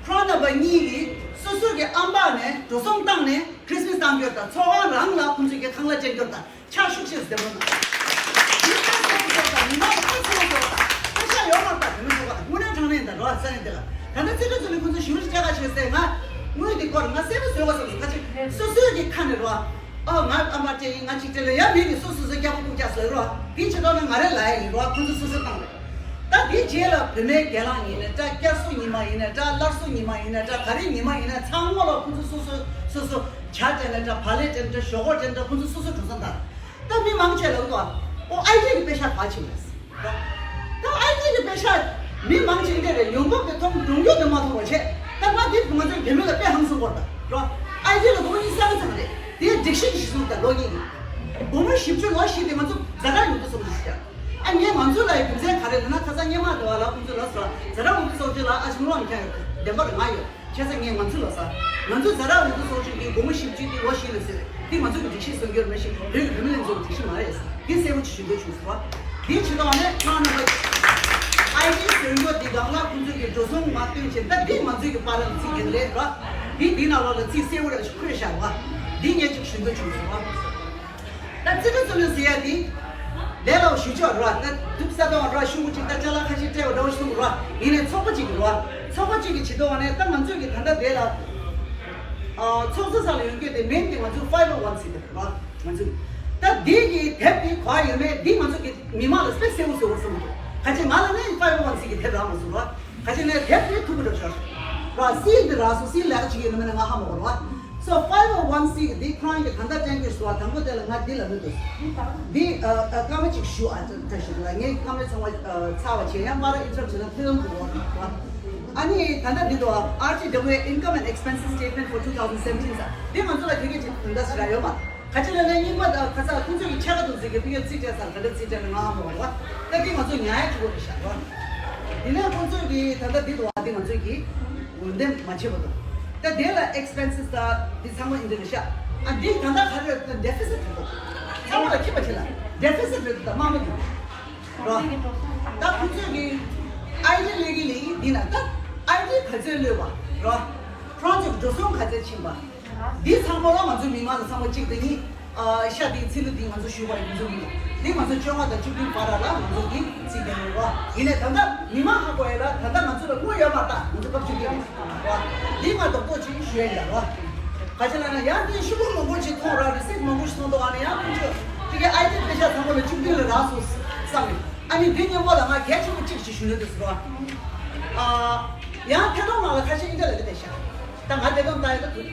ཁོ་རང་རྣམ་པ་གཉིས་ཀྱིས་སོ་སོ་གི་ཨམ་ཕྲག་ནས་འགྲོ་སོང་བཏང་ནས་ ཁྲིས་མིས་བཏང་རྒྱུ་དང་ཚོགས་ཁང་རང་ལ་ཁོང་ཚོས་ཀྱི་ཁང་གླ་སྤྲད་རྒྱུ་དང་ཕྱག་ཤུགས་ཆེ་ཟེར་བ་ན། མི་ཁ་གསལ་པོ་ཟེར་བ་དང་མི་མང་ཁ་ཚ་བོ་ཟེར་བ་དང་ཕ་ཤ་ཡོད་མ་རེད་ད། དེ་མི་ཚོགས་པ་དང་དངོས་གནས་དྲང་གནས་ད་རོགས་ས་ནས་དེ་ལ་ད་ལྟ་རྩིས་སྤྲོད་ཚོ་ནས་ཁོང་ཚོ་ཞུ་རེ་སྤྲད་ག་ཆོད་ཟེར་ང་དངོས་དེ་སྐོར་ང་གསལ་པོ་བཟོས་པ་སོགས་ཁ་ཅིག་སོ་སོའི་གི་ཁ་ནས་རོགས། ཨོ་ང་ཨ་མ་སྤྲད་ཡིན། ང་གཅིག་སྤྲད་ལ་ཡ་མི་གི་སོ་སོ་སོ་རྒྱ་པོ་ཀུ་ཀྱག་ཟེར་རོགས། དེ་ཆེ་ཐོག་ན་ང་རེ་ལ་ཡ་ཡིན་རོགས། ཁོང་ཚོ་སོ་སོ་བཏང་རེད། ད་དེའི་རྗེས་ལ་བུད་མེད་སྒེར་ལངས་ཡིན་ནའི་འདྲ། བསྐྱར་གསོ་ཉི་མ་ཡིན་ནའི་འདྲ། སླར་གསོ་ཉི་མ་ཡིན་ནའི་འདྲ། ག་རེ་ཉི་མ་ཡིན་ནའི་ཚང་མ་ལ་ཁོང་ཚོ་སོ་སོ་སོ་སོ་ཇ་སྤྲད་ནའི་འདྲ། བག་ལེབ་སྤྲད་ནའི་འདྲ། ཞོག་ཁོག་སྤྲད་ནའི་འདྲ། ཁོང་ཚོ་སོ་སོ་འགྲོ་སོང་དང་། ད་མི་མང་ཆེ་ལ་འདུག་ཨ། ཨོ་ཨའི་ཊི་གི་པེ་ཤག་ག་ཕྱིན་རེད། ད་ཨའི་ཊི་གི་པེ་ཤག་མི་མང་ཆེ་འདི་རེད། ཡོང་འབབ་དེ་མཐོང་འགྲོ་རྒྱུ་དེ་མ་མཐོང་བ་བྱས། ད་ང་དེ་ང་ཚོའི་བུད་མེད་ལ་དཔེ་ཧང་སང་པོ་རེད་ད། ཨའི་ཊི་ལ་སྒོར་མོ་ཉི་ཤུ་རྩ་ལྔ་ཙམ་རེད། དེ་སྒྲིག་གཞི་གཞི་བཟུང་དང་ལོ་གཉིས་ཡིན། སྒོར་མོ་བཞི་བཅུ་ལོ་བཞི་དེ་ང་ཚོ་ཛ་དྲག་ཡོང་དུས་སོང་ཞིག་ཨ་ངས་ང་ཚོ་ལ་ཡི་རྒྱུ་མཚན་ག་རེ་ལབ་ན། ཁ་སང་སྔོན་མ་དེ་བ་ལ་ཁོང་ཚོ་ལ་སོ་ཛ་དྲག་འོང་དུས་སོང་ཞིག་ལ་ཨ་ཞིག་མི་རོང་ཁྱ་ཡོད་བདེན་པ་རེད། ང་ཡོད་ཁྱེད་ཚོ་ངས་ང་ཚོ་ལ་ས་ང་ཚོ་ཛ་དྲག་འོང་དུས་སོང་ཞིག་གི་སྒོར་མོ་བཞི་བཅུ་གི་ལོ་བཞི་ལ་ཟེར་དེ་ང་ཚོ་གི་སྒྲིག་གཞི་བཟོ་རྒྱུ་མ་གཞི་བོད་ཀྱི་བུད་མེད་ལ་ཚོ་གི་སྒྲིག་གཞི་མ་རེད། དེ་གསལ་པོ་ཅིག་ཞུ་འདོད་བྱུང་སོང་བ། དེའི་ཕྱི་ཐོག་ནས་ཁོང་རྣམ་པ་ཨའི་ཊི་བཟོ་རྒྱུ་དེ་སྒང་ལ་ཁོང་ཚོ་གི་འགྲོ་སོང་མ་བཏོན་བྱས། ད་དེ་ང་ཚོ་གི་བར་ལ་ཚིག་གི་རེད་ར། དེ་དེ་ནང་ལོགས་ལ་ཚིག་གསལ་པོ་ར་ཞིག་འཁོད་བཞག་བ། དེ་ངས་ཅིག་ཞུ་འདོད་བྱུང་སོང་བ། ད་རྩིས་སྤྲོད་ཚོགས་མི་ཟེར་ཡ་དེ། ལས་སླ་བོ་ཞུ་ཆོག་ར། ད་དུག་ས་དང་ར་ཤུ་གུ་ཅིག་ད་ཅ་ལག་ཁ་ཤས་སྤྲད་པ་འདྲ་བོ་ཞིག་གསུངས་ར། ཡིན་ནའི་ཚོགས་པ་གཅིག་གི་ར། ཚོགས་པ་གཅིག་གི་ཇི་ལྟ་བ་ནས་ད་ང་ཚོས་ཀྱི་ད་ལྟ་དེ་ལ། ཨ་ཚོགས་གཙོ་ས་ལ་ཡོང་རྒྱུ་དེ་མིང་དེ་ང་ཚོའི་ཕའི་ཝི་ཝན་སི་དེ་ར། ང་ཚོས་ད་དེ་གི་དེབ་དེ་ག་ཡོད་མེད་དེ་ང་ཚོ་གི་མི་མང་ལ་དཔེ་གསལ་པོ་བཟོ་བར་བསམ་གྱི་འདུག་ཁ་ཅིག་ང་ལ་ནི་ཕའི་ཝི་ཝན་སི་གི་དེབ་རག་མ་སོང་ར། ཁ་ཅིག་ནས་དེབ་དེ་ཐུག་གི་འགྲོ་ཤག་ར། སིལ་དེ་རག་སོང་། སིལ་ལས་ཀ་བྱེད་ཀྱི་ཡོད་མེད་ང་ཧ་མ་གོ་ར། སོ་ཕའི་ཝི་ཝན་སི་འདི་ཁོ་རང་གི་ད་ལྟ་སྤྲད་དགོས་སོ། དང་པོ་དེ་ལ་ང་འདི་ལ་མི་འདུག་འདི་ཨ་ཨ་སྐར་མ་གཅིག་ཞུ་ཨ། ད་ཞུ་ལ་ངས་སྐར་མའི་ཚོང་བ་ཚར་བ་བྱས་ཡང་མ་ར་ཨིན་ཊརབ་བྱས་ན་ཐེ་ལོང་དུ་འོང་ར། ཨ་ནི་ད་ལྟ་འདི་འདུག་ཨ། ཨར་ཊི་ཌབ་ལིའུ་ཨེ་Income and Expenses Statement for two thousand seventeen ཟེར་འདི་ང་ཚོ་ལ་ཁྱོད་ཀྱིས་ཅིག་དོན་དག་ཞིག་རག་ཡོད་མ། ཁ་ཅིག་ལ་ནས་རྙིང་པ་དང་ཁ་ཚ་ཁོང་ཚོས་ཀྱི་ཆ་ག་དུ་ཟིག་གི་ཕི་ཡོད་རྩིས་སྤྲད་ས་ག་འདྲ་རྩིས་སྤྲད་ན་ང་ཧ་མ་གོ་ར། ད་འདི་ང་ཚོ་ཉར་ཡ་ཅིག་དགོས་རེད་ཤག་ར། དེ་ནས་ཁོང་ཚོས་ཀྱི་ད་ལྟ་འདི་འདུག་ཨ། འདི་ང་ཚོས་ཀྱི་འོས་འདེམས་མ་བྱས་པ་འདུག་ད་དེ་ལ་ཨེག་སི་པེན་སི་ད་འདི་ཚང་མ་ཨིན་འདི་རེད་ཤག་ཨ་འདི་ད་ལྟ་ག་རེ་ཌེ་ཕི་སི་ཊི་རེད་འདུག་ཚང་མ་ལ་ཁྱི་པ་བྱེད་ལ་ཌེ་ཕི་སི་ཊི་རེད་འདུག་ད་དམའ་མོ་འདུག་ར། ད་ཁོང་ཚོས་ཀྱི་ཨའི་ཌི་ལས་ཀྱི་ལས་ཀྱི་འདི་ན་ད་ཨའི་ཌི་ག་ཚོད་ལོས་པ་ར། ཁོ་རང་ཚོ་འགྲོ་སོང་ག་ཚོད་ཕྱིན་པ། འདི་ཚང་མ་ལ་ང་ཚོའི་མི་མང་ལ་ཚང་མ་གཅིག་དང་གཉིས། ཨ་ཤ་འདི་ཚི་ལུ་འདི་ང་ཚོ་ཞུ་བ་ཡིན་ཚུལ་ཡིན། འདི་ང་ཚོ་བཅོ་ལྔ་དང་བཅུ་བདུན་བར་ལ་ང་ཚོ་འདི་རྩིས་ལྡན་ཡོད་རོགས། ཡིན་ནའི་ད་ལྟ་མི་མང་ཧ་གོ་ཡ་ལ་ད་ལྟ་ང་ཚོ་ལ་དངུལ་ཡོད་མ་རེད། ད་ང་ཚོ་སྐབས་བཅུ་བདུན་རེད་རོགས། འདི་ང་རྡོག་རྡོག་ཅིག་ཞུ་ཡ་ཡིན་ད་རོགས། ག་ཅི་ལབ་ན་ཡང་འདི་ཤུ་གུ་མང་པོ་ཅིག་མཐོང་རོགས། རི་སིཊ་མང་པོ་ཞིག་མཐོང་འདུག་ཨ་ནི་ཡང་ཁོང་ཚོས་དེ་གའི་ཨའི་ཌི་པེ་ཤག་ཚང་མ་ལ་བཅུ་བདུན་ལ་རག་སོང་བསམ་ནས། ཨ་ནི་འདི་སྙན་པོ་ལ་ང་གལ་ཆེན་པོ་གཅིག་ཅིག་ཞུ་ལོས་འདུག་ཟེར་རོགས། ཨ་ཡང་ཐད་གཏོང་ནང་ལ་ཁ་ཤས་ཨིན་ཏྲ་ལ་ལི་བསྡད་ཤག་ད་ང་དེ་དོན་ལྟ་ཡོད་ད་དུས་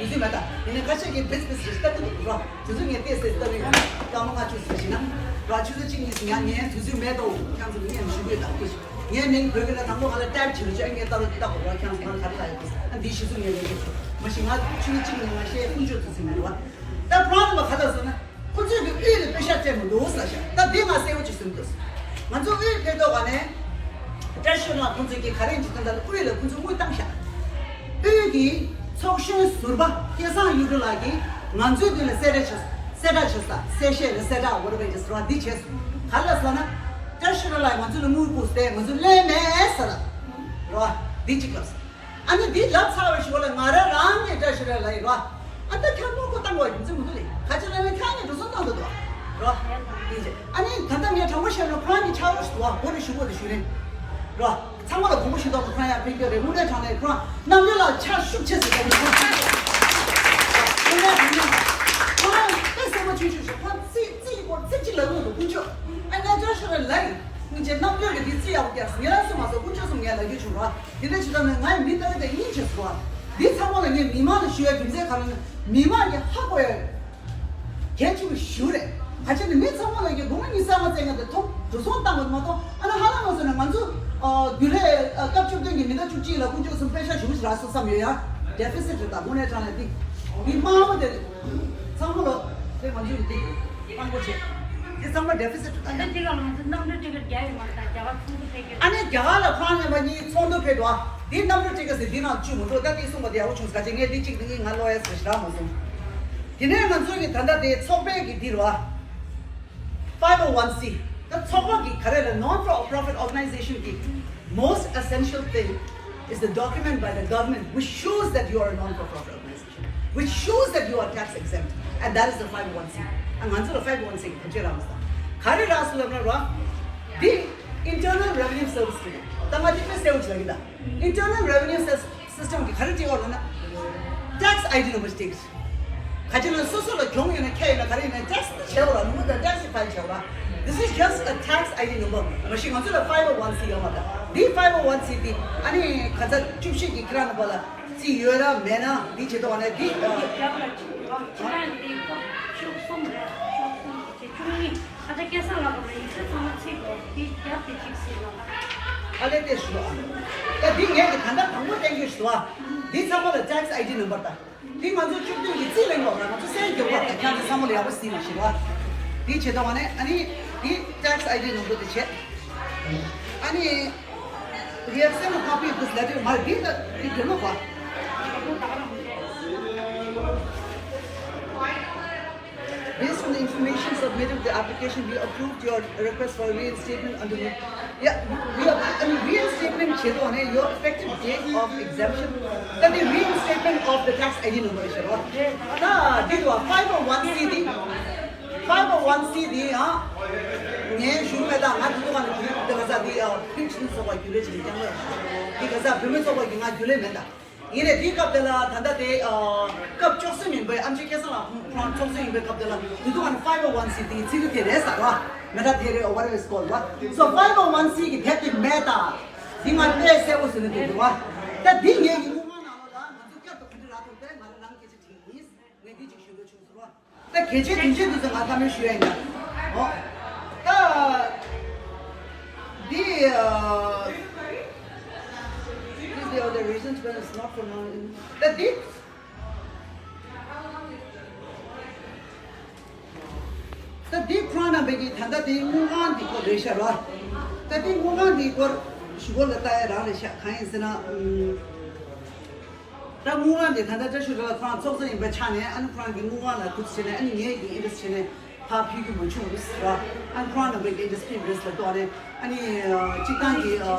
དུས་ཚོད་མེད་ད། ཡིན་ནའི་ཁ་ཤས་ཀྱིས་བིས་བིས་རེད་ལྟ་གི་འདུག་ར། དུས་ཚོད་ངས་བལྟས་ཚེ་ལྟ་གི་ཡོད། སྐར་མ་ལྔ་བཅུ་ཙམ་ཞིག་ན། ར་ཆུ་ཚོད་གཅིག་གཉིས་ཟིན་ཡང་ངས་དུས་ཚོད་མེད་དོ་ཁྱང་ཚོ་ངས་མི་ཞུ་གི་ད་ཁུ་ངའི་མིང་བོད་སྐད་ལ་དང་པོ་ང་ལ་ཊའིབ་བྱེད་རོགས་བྱས། ངས་ལྟ་རོགས་ལྟ་དགོས་ར། ཁྱང་ཚོ་ང་ལ་ག་རེ་ལ་ཡོད་ཨ་འདི་ཞུ་ཚོད་ངས་ལས་ཀྱི་ཆུ་མ་ཤི་ང་ཆུ་ཚོད་གཅིག་ནས་ང་ཤེས་ཀུན་སྤྱོད་དུས་ཚོད་མེད་ར། ད་ཕྲང་ལ་མ་ཁ་ད་སོང་ན། ཁོ་ཚོས་ཀྱི་དབུས་ལ་པེ་ཤག་སྤྲད་མི་འདུག་ཟེར་ཤག་ད་འདི་ང་གསལ་པོ་ཅིག་གསུངས་འདུག་ང་ཚོ་དབུས་ཕེབས་ཐོག་ག་ནས་བཀྲ་ཤིས་ལགས་ཁོང་ཚོས་ཀྱི་ག་རེ་ཅིག་དོན་དག་ལ་དབུས་ལ་ཁོ་ཚོས་དངུལ་བཏང་ཤག་དབུས་ཀྱི་ཚོགས་གཞོན་ཟུར་པ་སྐལ་བཟང་གཡུ་སྒྲོན་ལགས་ཀྱིས་ང་ཚོའི་མདུན་ལ་གསལ་བསྒྲགས་བྱས། གསལ་བསྒྲགས་བྱས་ས་གསལ་བཤད་རེད། གསལ་བསྒྲགས་ཝེ་རི་ཝེ་ཏི་ཟེར་བ་འདི་བྱས། ག་རེ་ལབ་སོང་ན། བཀྲ་ཤིས་ལགས་ང་ཚོ་ལ་དངུལ་བསྐུར་ཏེ་ང་ཚོ་ལེན་མེད་ཟེར་ར། འདི་གཅིག་ལབ་སོང་། ཨ་ནི་འདི་ལབ་ཚར་བའི་གཞུག་ལ་ང་རང་རང་གིས་བཀྲ་ཤིས་རེད་ལབ་ཡིན་རོ། ཨ་ད་ཁྱེད་དངུལ་ཁུག་བཏང་དགོས་རྒྱུ་མཚན་མི་འདུག་ལེ། ག་ཅི་ལབ་ན་ཁྱེད་ངས་འགྲོ་སོང་བཏང་འདུག་དོ། རོ། ཡིན་ཅེ། ཨ་ནི་ད་ལྟ་ངས་དྲང་པོ་བཤད་ན་ཁོ་རང་གི་ཕྱག་རོགས་ཞུ་བ་སྒོ་ནས་ཞུ་དགོས་དེ་ཞུ་རེད། རོ། ཚང་མ་ལ་དགོངས་པ་ཞུ་ཐོག་ཏུ་ཁོ་རང་ཡང་ཕན་གྱི་རེད། དངོས་གནས་དྲང་གནས་ཁོ་རང་རྣམ་འགྱུར་ལ་ཕྱག་ཤུགས་ཆེ་ཟེར་གྱི་རེད། དངོས་གནས་དྲང་གནས་ཁོ་རང་དཔེ་སེམས་པ་ཆུང་ཆུང་ཞིག་ཁོ་རྩིས་རྩིས་ཀྱི་སྐོར་ཚིག་གཅིག་ལབ་ཀྱི་མི་འདུག་དཀོན་མཆོག་ཨ་ངས་བཀྲ་ཤིས་རེད་ལབ་ཡིན། སྙིང་རྗེ་རྣམ་འགྱུར་གྱི་འདི་རྩིས་ཡག་པོ་རྒྱག་སོང་། ངས་ལབ་སོང་མ་སོང་དཀོན་མཆོག་གསུམ་ངས་ལབ་རྒྱུ་བྱུང་ར། དེ་འདྲ་བྱེད་སྟངས་ནི་ང་ཡི་མི་ལྟ་བུ་དེ་སྙིང་རྗེ་སོང་བ། འདི་ཚང་མ་ལ་ངས་མི་མང་ལ་ཞུ་ཡ་རྒྱུ་མཚན་ག་རེ་ན་མི་མང་གིས་ཧ་གོ་ཡ་གལ་ཆེན་པོ་ཞིག་རེད། ག་ཅི་ནི་མི་ཚང་མ་ལ་ངས་སྒོར་མོ་ཉི་ཤུ་རྩ་ལྔ་བཙལ་མཁན་དེ་ཐོབ་འགྲོ་སོང་བཏང་བ་མ་གཏོགས། ཨ་ན་ཧ་ལམ་ང་ཚོ་ནི་ང་ཚོ་རྒྱུན་ལས་སྐབས་བཅུ་བདུན་གྱི་མི་ཟླ་བཅུ་གཅིག་ལ་དཀོན་མཆོག་གསུམ་པེ་ཤག་ཞུ་ར་སོང་བསམ་ཡོད་ཡ། ཌེ་ཕི་སིཊ་རེད་ད་དངོས་གནས་དྲང་གནས་འདི་མི་དམངས་པོ་དེ་རེད། ཚང་མ་ལོ་དེ་ང་ཚོས་འདི་དཔང་པོ་བྱེད། དེ་ཚང་མ་ཌེ་ཕི་སིཊ་ད་ད་འདི་འདི་ག་ང་ཚོ་གནམ་གྲུ་ཊི་ཀེ་ཊི་རྒྱག་ཡོད་མ་རེད་ད། རྒྱ་གར་ཚོགས་འདུ་ཕེབས་ཀྱི་རེད། ཨ་ནི་རྒྱ་གར་ལ་ཁོ་རང་མཉམ་པ་གཉིས་ཚོགས་འདུ་ཕེབས་འདུག་ཨ། འདི་གནམ་གྲུ་ཊི་ཀེ་ཊི་ཟེར་འདི་ནང་བཅུག་མི་འདུག་ད་འདི་གསུངས་པ་དེ་ཡག་པོ་བྱུང་ཟེར་ག་ཅིག་ངས་འདི་གཅིག་འདི་གཉིས་ང་ལོ་ཡ་ཟེར་ཞེ་དྲག་མ་གསུངས། དེ་ནས་ང་ཚོ་གི་ད་ལྟ་དེ་ཚོགས་པའི་གི་འདི་རེད་བ། five oh one c ད་ཚོགས་པ་གི་ག་རེ་ལ་non for profit organization གི most essential thing is the document by the government which shows that you are a non for profit organization. which shows that you are tax exempt, and that is the five oh one c. ཨ། ང་ཚོ་ལ་five oh one c་གི་ཐམས་ཅད་རག་མ་སོང་། ག་རེ་རག་སོང་ལབ་ན་ར། འདི་Internal Revenue Service་གི་རེད། ད་ང་དེ་དཔེ་གསལ་པོ་ཞིག་ལབ་ཀྱི་ད། Internal Revenue Sys- System་གི་ག་རེ་སྤྲད་ཡོད་ལབ་ན། Tax ID number་སྤྲད་ཀྱི་རེད། ག་ཅི་ན་སོ་སོ་ལ་གྱོང་ཡོད་ན་ཁྱད་ཡོད་ན་ག་རེ་ཡིན་ན་tax་བྱས་པ་ར། ནུ་མོ་དང་tax་file་བྱས་པ་ར། This is just a tax ID number. མ་གཞི་ང་ཚོ་ལ་five oh one c་ཡོད་མ་རེད། འདི་five oh one c་འདི་ཨ་ནི་ག་ཚོད་བཅུ་བཞི་གི་ཁྱེད་རང་རྣམ་པ་ལ་རྩིས་ཡོད་ར་མེད་ན་འདི་བྱེད་དོ་ནས་འདི། ཁྱེད་རང་འདི་ཁོ་བཅུ་གསུམ་རེད། བཅུ་གསུམ་གྱི་བཅུ་གཉིས། ཨ་ད་སྐལ་བཟང་ལགས་ཀྱི་ཡིག་ཚད་ཚང་མ་ཚིག་གོ་དེ་རྒྱབ་དེ་གཅིག་ཟིན་ལ། ཨ་ལས་དེ་ཞུ་ཨ། ད་འདི་ངས་ཀྱི་ད་ལྟ་དང་པོ་བསྟན་རྒྱུ་ཞུ་ཨ། འདི་ཚང་མ་ལ་tax ID number་ད། འདི་ང་ཚོ་བཅུ་བདུན་གྱི་རྩིས་ལེན་དགོས་ན་ང་ཚོ་གསལ་རྒྱག་པ་ད་ཁྱང་ཚོ་ཚང་མ་ལ་ཡག་པོ་ཟིན་ལ་ཞུ་ཨ། འདི་བྱེད་དོ་ཨ་ནི་ཨ་ནི་འདི་tax ID number་དེ་བྱེད། ཨ་ནི། We have sent a copy of this letter. མ་འདི་ད་འདི་རྒྱུ་མ་གོ། Based on the information submitted with the application, we approved your request for reinstatement under the, yeah, we are, I mean, reinstatement བྱེད་དོ་ནས་your effective date of exemption, that the reinstatement of the tax ID number is what? ད་འདི་དུ་five oh one c འདི། five oh one c འདི་ཡང་ངས་ཞུ་མེད་ད། ང་འདི་དུ་ག་ནས་འདི་ག་ས་འདི་ཕིན་ཆིན་ཚོགས་པ་རྒྱུ་ལས་ཅིག་ཀྱང་ལ་འདི་ག་ས་བུད་མེད་ཚོགས་པ་གི་ང་རྒྱུ་ལས་མེད་ད། ཡིན་ནའི་དེའི་སྐབས་དེ་ལ་ད་ལྟ་དེ་སྐབས་བཅུ་གསུམ་ཡིན་པའི་ཨམ་ཆི་སྐལ་བཟང་ལགས་ཁོང་བཅུ་གསུམ་ཡིན་པའི་སྐབས་དེ་ལ་དེ་དུས་ང་five oh one c དེ་ཚིག་དེ་རེད་ཟེར་བ། མེ་ད་དེ་རེད། What is called བ། So five oh one c གི་དེབ་དེ་མེད་ད། དེ་ང་དཔེ་གསལ་པོ་ཟེར་ནས་དེ་འདུག་བ། ད་དེ་ངེད་ཀྱི་དངུལ་ཁང་ནང་ལོགས་ལ་ང་ཚོ་བསྐྱར་དུ་ག་འདྲ་རག་ཐུབ་པས་ང་རང་རང་སྐད་ཆ་དྲིས་ཡིན། ངས་འདི་ཅིག་ཞུ་འདོད་བྱུང་ཟེར་བ། ད་གལ་ཆེ་དོན་ཆེ་འདུག་ཟེར་ང་ལྟ་མོལ་ཞུ་ཡ་ཡིན་ད། ཨོ། ད། འདི། ཨ། These are the reasons when it's not for now. ད་འདི། ད་འདི་ཁོང་རྣམ་པས་ཀྱི་ད་ལྟ་འདི་དངུལ་ཁང་འདི་སྐོར་རེད་ཤག་ར། ད་འདི་དངུལ་ཁང་འདི་སྐོར་ཞུ་སྐོར་ལ་ལྟ་ཡ་རང་རེད་ཤག། གང་ཡིན་ཟེར་ན། ཨུམ། ད་དངུལ་ཁང་དེ་ད་ལྟ་བཀྲ་ཤིས་སྒྲོལ་ལགས་ཁོ་རང་ཚོགས་གཙོ་ཡིན་པའི་ཆ་ནས་ཨ་ནི་ཁོ་རང་གི་དངུལ་ཁང་ལ་ཐུགས་བྱས་ནས་ཨ་ནི་ངས་ཀྱི་ཨིན་བེ་སི་ཊི་བྱས་ནས་ཕར་ཕུལ་རྒྱུ་མ་བྱུང་རེད་ཟེར་བ། ཨ་ནི་ཁོ་རང་ནང་པའི་ཨིན་བེ་སི་ཊི་རེད་ལ་གཏོགས་ནས་ཨ་ནི་སྤྱིར་བཏང་གི་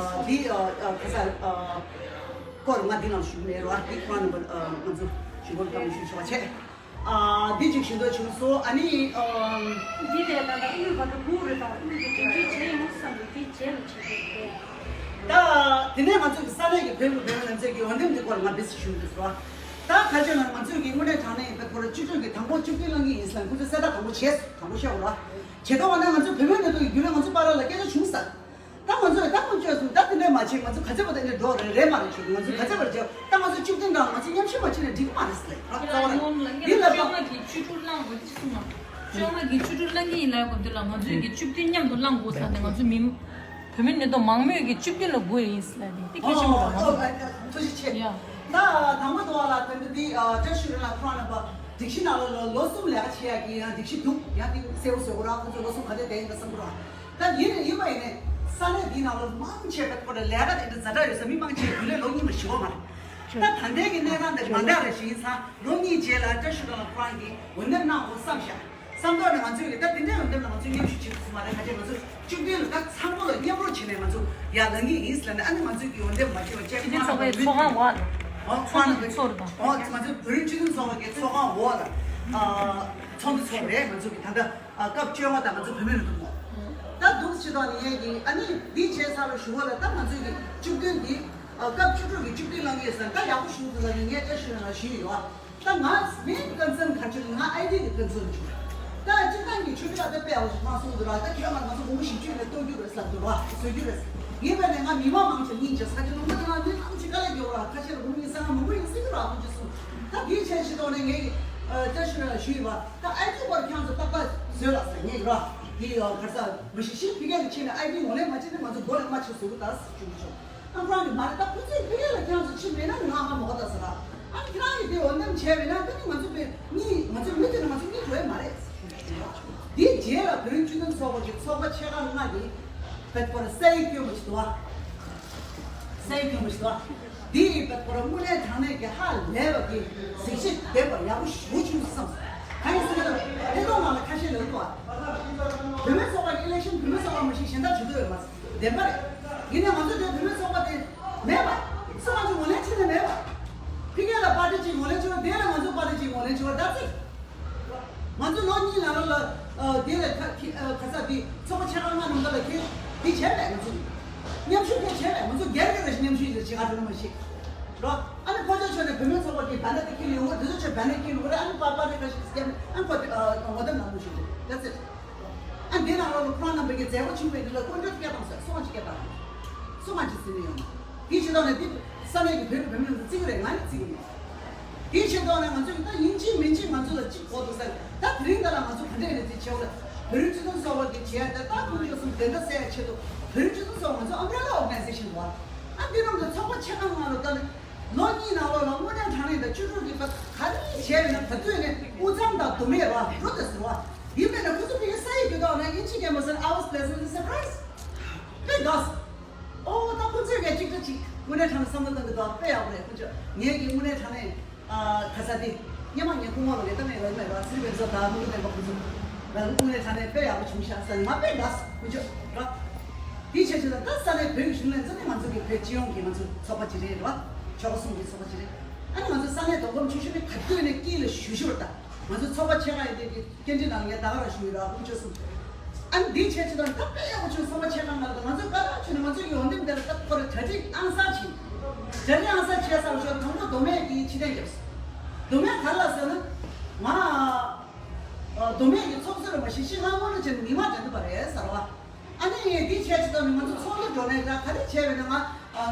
འདི་ག་ས་སྐོར་ང་འདི་ནང་ཞུགས་མེད་རེད་བ། འདི་ཁོ་རང་ནང་པ་ང་ཚོ་ཞུ་སྒོ་བཏང་ཞུ་ཆོག་བྱས། འདི་གཅིག་ཞུ་འདོད་བྱུང་སོང་། ཨ་ནི། འདི་ལས་ད་ལྟ་དངུལ་བར་དུ་སྒུག་རེད་དང་དངུལ་གྱི་དོན་འཁྱོལ་བྱས་ཡོང་བསམ་པའི་དེ་རྗེས་ལ་བྱེད་དགོས་རེད། ད་དེ་ནས་ང་ཚོ་གི་ས་གནས་ཀྱི་བོད་མི་བོད་མི་རྣམས་ཚོས་ཀྱི་འོས་འདེམས་འདི་སྐོར་ང་འདི་ཞུ་འདོད་རེད། ད་ག་ཅི་ན་ང་ཚོས་ཀྱི་དངོས་གནས་དྲང་གནས་ཡིན་པའི་ཁོ་ར་སྤྱི་འཐུས་ཀྱི་དང་པོ་བཅུ་བདུན་བླངས་ཀྱི་ཡིན་ཟེར་ཁོ་ཚོས་གསལ་བསྒྲགས་དང་པོ་བྱས་དང་པོ་བཤད་འོ་ར། བྱེད་དོ་བ་ན་ང་ཚོ་བོད་མི་ནང་དུ་ཡི་རྒྱུན་ལས་ང་ཚོ་བར་ལ་སྐད་ཆ་བྱུང་ས། ད་ང་ཚོས་ད་ང་ཚོས་སུ་ད་དེ་འདྲས་མ་བྱེད། ང་ཚོ་ག་ཚད་པ་དེ་འདྲས་འགྲོ་རེད་རེད་མ་རེད་ཆུ་ང་ཚོ་ག་ཚད་པར་བྱེད། ད་ང་ཚོ་བཅུ་བདུན་དང་ང་ཚོ་མཉམ་ཞུགས་མ་བྱེད་ན་འགྲིག་མ་རེད་ཟེར་ལ་རྩ་བ་ལ་འདི་ལ་བཅོ་ལྔ་གི་བཅུ་དྲུག་བླངས་དགོས་ཅི་གསུངས་ལ། བཅོ་ལྔ་གི་བཅུ་དྲུག་བླངས་ཀྱི་ཡིན་ལབ་དགོས་འདི་ལ་ང་ཚོས་ཀྱི་བཅུ་བདུན་མཉམ་དུ་བླངས་དགོས་ས་དེ་ང་ཚོ་མི་བོད་མི་ནི་དོ་མང་མོས་ཀྱི་བཅུ་བདུན་ལ་དགོས་ཡིན་ཟེར་ལ་དེ་དེ་གལ་ཆེན་པོ་རེད། ཐུགས་རྗེ་ཆེ། ཡ། ད་དང་པོ་དུ་བ་ལ་དོན་དུ་འདི་བཀྲ་ཤིས་རེ་ལ་ཁོ་རང་ལ་སྒྲིག་གཞི་ནང་ལ་ལོ་གསུམ་ལས་ཀ་བྱེད་ཡག་གི་ཡང་སྒྲིག་གཞི་འདུག་ཡང་དེ་གསལ་བོ་བཟོ་དགོས་ར། ཁོ་ཚོ་ལོ་གསུམ་ག་ཚོད་བསྡད་ཡིན་པ་བསམ་གི་ར། ད་ཡིན་ཡིན་པ་ཡིན་ནས་ས་གནས་འདིའི་ནང་ལོ་མང་ཆེ་བ་ཁོ་ར་ལས་ཀ་དེ་འདྲ་ཛ་དྲག་ཡོད་ས་མི་མང་ཆེ་རྒྱུན་ལས་ལོ་གཉིས་མ་ཞིག་འོ་མ་རེད། ད་ད་ལྟའི་གི་གནས་སྟངས་དེ་མ་འདྲ་རེ་ཞིག་ཡིན་ཙང་ལོ་གཉིས་རྗེས་ལ་བཀྲ་ཤིས་སྒྲོལ་ལགས་ཁོ་རང་གིས་འོས་འདེམས་གནང་དགོས་བསམ་ཤག་བསམ་ཐོག་ནས་ང་ཚོས་ཀྱི་ད་དེ་འདྲའི་འོས་འདེམས་ལ་ང་ཚོས་མཉམ་ཞུགས་བྱེད་ཐུབ་ཀྱི་མ་རེད། ཁ་ཅིག་ང་ཚོས་བཅུ་བདུན་ལ་ད་ཚང་མ་ལ་མཉམ་རོགས་བྱས་ནས་ང་ཚོ་ཡར་ལངས་ཀྱི་ཡིན་ཟེར་ནས་ཨ་ནི་ང་ཚོས་ཀྱི་འོས་འདེམས་མ་བྱས་པ་བཅས་སྤྱི་མཐུན་ཚོགས་པའི་ཚོགས་ཁང་འོག་ལ་ཨོ་ཚོགས་ཁང་ཚོགས་ཚོགས་རེད་པ། ཨོ་ང་ཚོས་བོད་རིགས་སྤྱི་མཐུན་ཚོགས་པ་གི་ཚོགས་ཁང་འོག་ལ་ཨ་ཚོགས་འདུ་ཚོགས་རེད། ང་ཚོ་གི་ད་ལྟ་ཨ་སྐབས་བཅོ་ལྔ་དང་ང་ཚོ་བུད་མེད་རིང་ཐུང་ངོ་ད་འདུག་སྤྱི་ཚོགས་ནས་ངས་ཀྱི་ཨ་ནི་འདི་བྱས་ཚར་བའི་གཞུག་གུ་ལ་ད་ང་ཚོས་ཀྱི་བཅུ་བདུན་འདི་ཨ་སྐབས་བཅུ་དྲུག་གི་བཅུ་བདུན་ལ་ངས་ཟེར་ད་ཡག་པོ་བྱུང་འདུག་ལ་ནི་ངས་བཀྲ་ཤིས་རང་ལ་ཞུས་ཡོད། ད་ང་main concern ག་ཅི་ལ་ང་ཨའི་ཌི་གི་concern བྱུང་། ད་སྤྱིར་བཏང་གི་ཆོས་དད་ལ་ད་དཔེ་ཡག་པོ་ཞིག་མ་གསུངས་འདུག་ར། ད་ཁྱོད་ང་ང་ཚོ་དགོང་མོ་བཞི་བཅུ་ནས་གཏོང་རྒྱུ་རེད་ཟེར་འདུག་ར། བཟོ་རྒྱུ་རེད། ཡིན་པ་ནས་ང་མི་མང་མང་ཆེ་སྙིང་རྗེ་ས་ཆ་ལུང་པ་དེ་ང་མི་མང་ཆེ་དཀའ་ལས་རྒྱག་ར། ཁ་ཤས་ལ་དགོང་མོ་ཉི་ཤུ་རྩ་ལྔ་མང་པོ་ཡིན་སྲིད་ཀྱི་ར། ཁོང་ཅི་གསུངས་ད་དེའི་ཆེད་ཞིག་ཐོག་ནས་ངས་ཀྱི་བཀྲ་ཤིས་ར་ཞུས་ཡིན་པ། ད་ཨའི་ཌི་སྐོར་ཁྱེད་ཚོ་ཏག་ཏག་བཟོས་ལ་ཟེར་ངེས་ར། དེ་ཡང་ག་ས་མི་ཤི་ཤི་ཕི་གལ་ལ་ཕྱིན་ནས་ཨའི་ཌི་ངོ་ལས་མ་ཕྱིན་ན་ང་ཚོ་མགོ་ལས་མ་ཕྱིན་ཟེར་གི་ད་ཟེར་བྱུང་བྱུང་། ཨ་ཁོ་རང་གིས་མ་རེད། ད་ཁོ་ཚོས་ཕི་གལ་ལ་ཁྱེད་ཚོ་ཕྱིན་མེད་ན་ང་ཧ་མ་གོ་ད་ཟེར་ར། ཨ་ཁྱེད་རང་གིས་དེ་འོས་འདེམས་བྱས་མེད་ན་ད་ནི་ང་ཚོ་པའི་གཉིས་ང་ཚོ་མི་དེ་ནི་ང་ཚོ་གཉིས་འགྲོ་ཡ་མ་རེད་ཟེར་བྱུང་བྱུང་། དེའི་རྗེས་ལ་བོད་རིགས་སྤྱི་མཐུན་ཚོགས་པ་གི་ཚོགས་པ་ཆེ་ཁག་ལྔ་གིས་བེད་ཁོ་ར་སའི་སྐྱོན་པ་ཞིག་འདུག་བ། སའི་སྐྱོན་པ་ཞིག་འདུག་བ། འདི་ཡི་བེད་ཁོ་ར་དངོས་གནས་དྲང་གནས་ཀྱི་ཧ་ལས་པ་གི་གཟིགས་ཞིབ་ལྡན་པ་ཡག་པོ་ཞེ་པོ་བྱུང་སོང་བསམ། གང་ཡིན་ཟེར་ན་ཐད་གཏོང་ནང་ལ་ཁ་ཤས་ལ་འདུག་བ། བུད་མེད་ཚོགས་པ་ཨི་ལེག་ཤན་བུད་མེད་ཚོགས་པ་མ་གཞི་གཞན་དག་བྱེད་འདོད་ཡོད་མ་རེད། བདེན་པ་རེད། ཡིན་ནའི་ང་ཚོ་དེ་བུད་མེད་ཚོགས་པ་དེ་མེད་པ། སུ་ང་ཚོ་ངོས་ལེན་བྱེད་ནི་མེད་པ། ཕ་གི་ལ་པར་ཏི་གཅིག་ངོས་ལེན་བྱེད་པ་དེ་ལ་ང་ཚོ་པར་ཏི་གཅིག་ ལ་དེ་ལ་ཁ་ཁ་ས་དེ་ཚོགས་པ་ཆེ་ཁག་ལྔ་ནང་ལ་ཁེ་དེ་བྱས་པས་ང་ཚོ་མཉམ་ཞུགས་ཁེ་བྱས་པས་ང་ཚོ་སྒེར་གྱི་རེ་ཞིག་མཉམ་ཞུགས་ཡིན་ཟེར་བྱེད་ག་འགྲོ་ན་མ་ཤེས་རོ། ཨ་ནི་ཕོ་ཆོས་ཆོས་ནས་བུད་མེད་ཚོགས་པ་གི་བན་ད་དེ་ཁེ་ལེའུ་འོ་དེ་ཚོ་ཆོས་བན་ནས་ཁེ་ལེའུ་རེ་ཨ་ནི་པ་པ་རེ་ཁ་ཤས་སྐྱབས་ཨ་ནི་ཁོ་དེ་ངོ་དེབ་ནང་དུ་ཞུགས་འདུག that's it། ཨ་འདི་ནང་ལོགས་ལ་ཁོ་རང་རྣམ་པ་གི་མཛད་སྒོ་ཆེན་པོ་འདི་ལ་སྐུ་མགྲོན་སྐད་བཏང་ཟེར་སོ་མ་ཅིག་སྐད་བཏང་། སོ་མ་ཅིག་ཟེར་ནི་ཡོང་། དེའི་ཆེད་དོན་ནས་འདི་ས་གནས་ཀྱི་བོད་ཀྱི་བོད་མི་རྣམས་བརྩི་གི་རེད། ང་ནི་བརྩི་གི་མེད། དེའི་ཆེད་དོན་ནས་ང་ཚོས་ད་ཡིན་གཅིག་མིན་གཅིག་ང་ཚོ་ལ་གཅིག་དགོས་འདུག་ཟེར། ད་དེ་རིང་ད་ལ་ང་ཚོ་ག་འདྲས་ནས་དེ་བྱེད་འོ་ལ་བོད་རིགས་སྤྱི་མཐུན་ཚོགས་པ་གི་བྱས་ད་ད་ཁོང་ཚོས་གསུམ་དེ་འདྲ་ཟེར་ཡ་ཆེད་དུ་བོད་རིགས་སྤྱི་མཐུན་ཚོགས་པ་ང་ཚོ་ཨམ་བྷེ་རེ་ལ་ཨོར་ག་ནའི་ཟེ་ཤན་རེད་བ། ཨ་འདི་རྣམས་ཚོ་ཚོགས་པ་ཆེ་ཁག་ནང་ལ་ད་ནི་ལོ་གཉིས་ནང་ལོགས་ལ་དངོས་གནས་དྲང་གནས་དང་བཅུ་དྲུག་གི་བར་ག་རེ་བྱས་ཡོད་ན་ད་དུས་ནས་དབུས་གཙང་དང་མདོ་སྨད་ར་འགྲོ་དེ་ཟེར་བ། ཡིན་མིན་ན་ཁོ་ཚོ་དེ་གའི་ས་ཡི་རྒྱུ་དག་ན་ཨིན་ཇི་སྐད་མ་ཟེར། I was pleasantly surprised. དཔེ་དགའ་སོང་། ཨོ་ད་ཁོ་ཚོས་ག་གཅིག་ཁྲ་གཅིག་དངོས་གནས་དྲང་གནས་བསམ་བློ་བཏང་གི་འདུག་དཔེ་ཡག་པོ་རེད། ཁོ་ཚོས་ངས་ཀྱི་དངོས་གནས་དྲང་གནས་ཨ་ག་ས་དེ་སྙེ་མ་ངས་སྐུ་ངོ་ལ་ངས་ད་ངས་ལབ་མེད་ར། ཚེ་རིང་དཔལ་འཛོམས་དང་མུ་གུ་བདེན་པ་ཁོ་ཚོ་ལ་དངོས་གནས་དྲང་གནས་དཔེ་ཡག་པོ་བྱུང་ཤག་ཟེར་ང་དཔེ་དགའ་སོང་ཁོ་ཚོས་ར། དེའི་ཆེད་དུ་ད་ས་གནས་བོད་ཀྱི་གཞོན་ནུ་ལྷན་ཚོགས་ནི་ང་ཚོ་གི་བོད་སྤྱི་ཡོངས་ཀྱི་ང་ཚོ་ཚོགས་པ་ཅིག་རེད་ར། ཆོལ་ཁ་གསུམ་གྱི་ཚོགས་པ་ཅིག་རེད། ཨ་ནི་ང་ཚོ་ས་གནས་བསྡོམས་སྒྲིག་ཆེ་ཤོས་ནི་ག་དུས་ནས་དཀྱིལ་ལ་ཞུ་ཞུ་བ་དང་། ང་ཚོ་ཚོགས་པ་ཆེ་ཁག་ཡིན་དེ་གི་སྐད་འཕྲིན་ནང་ངས་ད་ག་རང་ཞུ་ཡོད་ར་ཁོང་ཚོ་གསུམ། ཨ་ནི་འདིའི་ཆེད་ཆེད་དང་ད་དཔེ་ཡག་པོ་བྱུང་། ཚོགས་པ་ཆེ་ཁག་ནང་ལ་ང་ཚོ་ག་རང་བྱུང་ནས་ང་ཚོ་ཡོང་འདེམས་དེ་ལ་ད་ཁོ་ར་གྲ་སྒྲིག་ཨང་གསར་བྱིན། གྲ་སྒྲིག་ཨང་གསར་བྱས་ཚར་ཞོར་དང་པོ་མདོ་སྨད་ཀྱི་ཕྱི་ཐེངས་རྒྱབ་སོང་། མདོ་སྨད་ག་ལ་ཟེར་ན། ང་ཨ་མདོ་སྨད་ཀྱི་ཚོགས་གཙོ་རེད་མ་གཞི་ཤི་ཁང་དངོས་གནས་བྱས་ནས་མི་མང་འདྲ་འདུག་པ་རེད་ཟེར་བ། ཨ་ནི་ངས་འདི་བྱས་ཅི་ལྟར་ནི་ང་ཚོ་ཚོགས་འདུ་འགྲོ་ནས་ད་ག་རེ་བྱས་པས་ན་ང་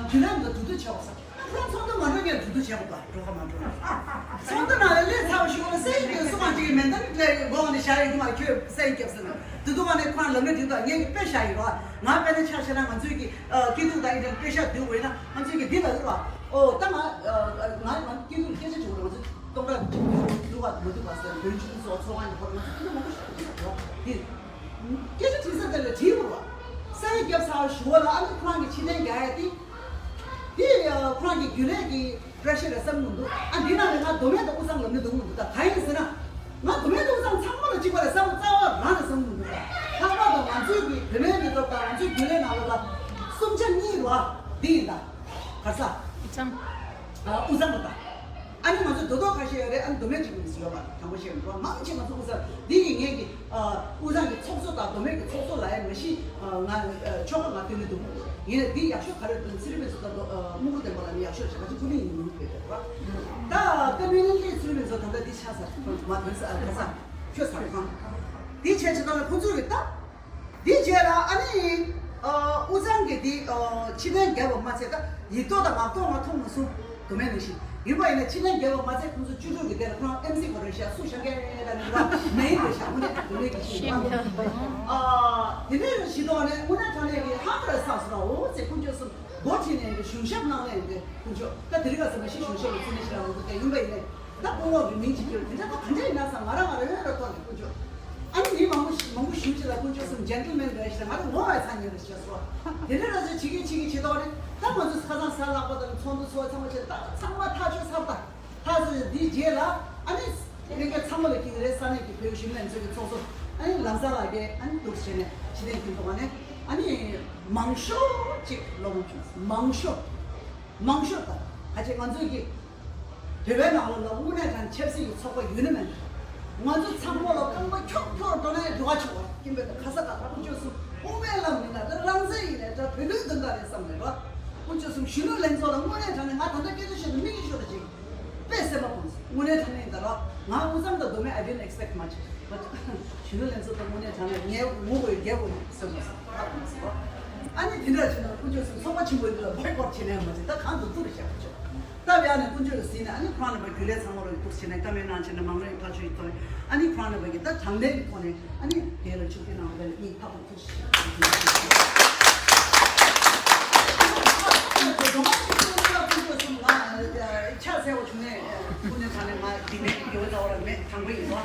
རྒྱུན་ལས་འདི་འགྲོ་དུས་བྱས་པ་ཟེར། ཁོང་ཚོགས་འདུ་མ་འགྲོ་ངས་འགྲོ་དུས་བྱས་པ་འགྲོ་ཁ་མ་འགྲོ། ཚོགས་འདུ་ནང་ལ་སླེབས་ཚར་བ་ཞུ་བ་ལ་སེ་ཡི་སུ་མ་ཅིག་གི་མེ་མདའ་ནི་སླེབས་ཡོད་དགོངས་ནས་བཞག་ཡོད་ཀྱི་མ་ཁྱོད་སེ་ཡི་རྒྱབ་ཟེར་ན་དུ་དུ་བ་ནས་ཁོང་ལམ་ནས་འགྲིག་དང་ངས་ཀྱི་དཔེ་བཞག་ཡོད་རོགས། ང་དཔེ་ནས་ཆ་བཞག་ན་ང་ཚོས་ཀྱི་སྐྱིད་སྡུག་དང་ཡི་དམ་དཔེ་བཞག་སྡུག་འོས་ན་ང་ཚོས་ཀྱི་འདི་ལ་ཡོད་རོགས། ཨོ་ད་ང་ང་ང་སྐྱིད་སྡུག་སྐད་ཆ་བྱུང་རོགས། ང་ཚོས་སྟོང་ཕྲག་འགྲིག་འདུག་བ་མ་འདུག་བ་ཟེར་བོད་ཆུ་ཚོགས་ཚོགས་ཁང་གི་བར་ང་ཚོས་སྐྱིད་སྡུག་མང་པོ་ཞིག་འདུག་བ་འདི། སྐད་ཆ་དྲི་ས་དེ་ལ་དྲིས་པ་རེད་བ། ས་ཡི་རྒྱབ་ཚར་ཞུ་བ་ལ་ཨ་ནི་ཁོ་རང་གི་ཕྱི་ཐེངས་རྒྱག་ཡ་དེ། དེ་ཁོ་རང་གི་རྒྱུན་ལས་ཀྱི་བཀྲ་ཤིས་རེད་བསམ་གྱི་མི་འདུག་ཨ་འདི་ནང་ནས་ང་མདོ་སྨད་དང་དབུས་གཙང་ལབ་ནི་འདུག་མི་འདུག་ད་གང་ཡིན་ཟེར་ན། ང་མདོ་སྨད་དང་དབུས་གཙང་ཚང་མ་ལ་གཅིག་པ་རེད་བསམ་རྩ་བ་རང་ནས་བསམ་གྱི་མི་འདུག་ད་ལྷག་པར་དུ་ང་ཚོའི་གི་བུད་མེད་མི་ཐོབ་དང་ང་ཚོའི་རྒྱུན་ལས་ནང་ལོགས་ལ་གསུམ་ཆ་གཉིས་རེད་བ། འདི་ཡིན་ད། ག་ས། དབུས་གཙང་། ཨ་དབུས་གཙང་དུ་དང་། ཨ་ནི་ང་ཚོ་རྡོ་རྡོ་ཁ་ཤས་ཡོད་རེད། ཨ་ནི་མདོ་སྨད་ཅིག་མི་སྲིད་ཡོད་པ་དང་པོ་བཤད་མི་འགྲོ་མང་ཆེ་ང་ཚོ་དབུས་གཙང་འདི་ཡི་ངེད་ཀྱི་ཨ་དབུས་གཙང་གི་ཚོགས་གཙོ་དང་མདོ་སྨད་ཀྱི་ཚོགས་གཙོ་ལ་ཡང་མ་གཞི་ཨ་ང་ཨ་ཆོལ་ཁ་ང་བསྟེན་གྱི་འདུག་ཡིན་ནའི་འདི་ཡག་ཤོས་ག་རེ་འདུག་ཚེ་རིང་དཔལ་འཛོམས་དང་ཨ་སྨུག་པོ་བདེ་མོ་ལ་ནི་ཡག་ཤོས་བྱས་ང་ཚོ་ཀུན་ནས་ཡིན་མིན་བོད་རེད་བ། ད་ཀ་མི་ལ་ལས་ཚེ་རིང་དཔལ་འཛོམས་ད་ལྟ་འདི་ཆགས་ཚར་མ་ཐོན་ས་ཨ་ཁ་ས་ཁྱོད་ཚར་གང་འདི་བྱས་བྱས་ད་ལ་ཁོ་ཚོ་གི་ད། དེའི་རྗེས་ལ་ཨ་ནི་ཨ་དབུས་གཙང་གི་དེ་ཨ་ཕྱི་ནང་རྒྱབ་པ་མ་ཚད་ད་ཡིག་ཐོག་དང་ངག་ཐོག་ང་མཐོང་མ་སོང་། དུ་མེད་ནང་བཞིན་ཡིན་པ་ཡིན་ན་ཕྱི་ནང་རྒྱབ་པ་མ་ཚད་ཁོང་ཚོ་བཅུ་དྲུག་གི་དེ་ལ་ཁོ་རང་ཨེམ་སི་གོ་རེད་ཤག་སུ་ཤ་གེ་ད་ནི་ར་མེད་རེད་ཤག་དངོས་གནས་དུ་མེད་ཀྱི་ཤིང་ཨ་དེ་ནས་ཞི་ཐོག་ནས་དངོས་གནས་དྲང་གནས་ཀྱི་ཧང་ར་ས་སུ་ར་འོ་ཚེ་ཁོང་ཚོ་སུ་འགོ་ཁྲིད་ནས་འདི་གཞུང་ཞབས་གནང་ནས་འདི་ཁོང་ཚོ་ད་དེ་རིང་ཁ་སང་མ་གཞི་གཞུང་ཞབས་ལ་བརྩི་ནས་ཤི་ར་འོ་དེ་ཡིན་པ་ཡིན་ནས། ད་སྐུ་ངོ་གི་མིང་ཅིག་ཁྱེར་དེ་འདྲ་ད་ག་འདྲ་ཡིན་ན་བསམ། ང་རང་ང་རང་ཡོད་ར་ཐོག་ནས་དཀོན་མཆོག་ཨ་ནི་མི་མང་པོ་ཞིག་མང་པོ་ཞིག་ཅིག་ལ་དཀོན་མཆོག་གསུམ་ཇེན་ཏལ་མེན་རེད་ཞེས་ང་རང་ངོ་བའི་ཚ་ཉེ་རེད་ཞེས་སོ། དེ་འདྲ་ར་ཅིག་བྱེད་ཀྱི་བྱེད་ཀྱི་བྱེད་ཐོག་ནས་ད་ང་ཚོ་ཁ་སང་གཟའ་ལྷག་པ་དང་ཚོགས་འདུ་ཚོགས་ཚང་མ་བྱས་ད་ཚང་མ་ཐག་ཆོད་ཚར། ད་ཐག་ཆོད་འདིའི་རྗེས་ལ་ཨ་ནི་ལྷན་རྒྱས་ཚང་མ་ལ་སྐྱིད་རེད། ས་གནས་ཀྱི་བོད་གཞོན་ལྷན་ཚོགས་ཀྱི་ཚོགས་གཙོ་ཨ་ནི་ལམ་བཟང་ལགས་ཀྱིས་ཨ་ནི་འདུག་བྱས་ནས་ཕྱི་ནས་ཁྱིམ་ཐོག་ནས་ཨ་ནི་མང་ཤོས་ཅིག་ལོ་ངོ་བཅུ་མང་ཤོས། མང་ཤོས་དང་ཁ་ཆེ་ང་ཚོས་ཀྱི་བོད་པའི་ནང་ལོགས་ལ་དངོས་གནས་དྲང་ཆབ་སྲིད་ཀྱི་ཚོགས་པ་ཡོད་ན་མེད་ན། ང་ཚོ་ཚང་མ་ལ་རྐང་པ་འཁྱོག་འཁྱོག་འགྲོ་ན་འགྲོ་བ་ཆོག་པ་ཀིམ་པེ་ད་ཁ་ས་ཁ་ཁ་ཁུ་ཆོས་སུ་དབུ་མའི་ལམ་མིན་ན་ད་རང་བཙན་ཡིན་ན་ད་བོད་དོན་དོན་དག་རེད་བསམ་ནས་རོ། ཁུ་ཆོས་སུ་གཞོན་ནུ་ལྷན་ཚོགས་ལ་དངོས་གནས་དྲང་ནས་ང་ད་ལྟ་སྐད་ཆ་བཤད་དུས་མིག་གིས་ཤོར་ཅིག་དཔེ་སེམས་པ་ཕོངས་སོང་། དངོས་གནས་དྲང་གནས་ད་རོ། ང་དབུས་གཙང་དང་མདོ་སྨད་I didn't expect much. But གཞོན་ནུ་ལྷན་ཚོགས་དང་དངོས་གནས་དྲང་གནས་ངའི་ངོ་བོའི་རྒྱལ་པོ་ནས་སེམས་པ་སོང་ཧ་གོ་མ་སོང་། ཨ་ནི་དེ་འདྲ་བྱས་ན་དཀོན་མཆོག་གསུམ་ཚོགས་པ་ཆེན་པོ་འདི་ལ་བོའི་ཀོ་ཊི་བྱེད་ནས་མ་བྱེད་ད་གང་དུ་ཐུག་རེ་བཞག་པ་ཆོག་ད་བས་ཨ་ནི་དཀོན་མཆོག་གི་ཟིན་ནས་ཨ་ནི་ཁོང་རྣམ་པ་རྒྱུན་ལས་ཚང་མ་རོ་ཡི་ཐུགས་ཆེ་ནས་བཀའ་མོལ་གནང་བྱས་ནས་མང་རོ་ཡི་ཐག་ཆོད་ཡི་ཐོག་ནས་ཨ་ནི་ཁོང་རྣམ་པ་གི་ད་དྲང་བདེན་གི་ཐོག་ནས་ཨ་ནི་དེ་ལ་ཆུ་ཚོད་ནང་ལ་གཉིད་ཕབ་པ་ཐུགས་རྗེ་ཆེ། ཆ་ཟེར་བ་བྱུང་ནས་ཁོང་ནས་ད་ནས་ང་འདི་མེད་ཡོད་ད་བར་མེད་དྲང་པོ་ཡིན་པ།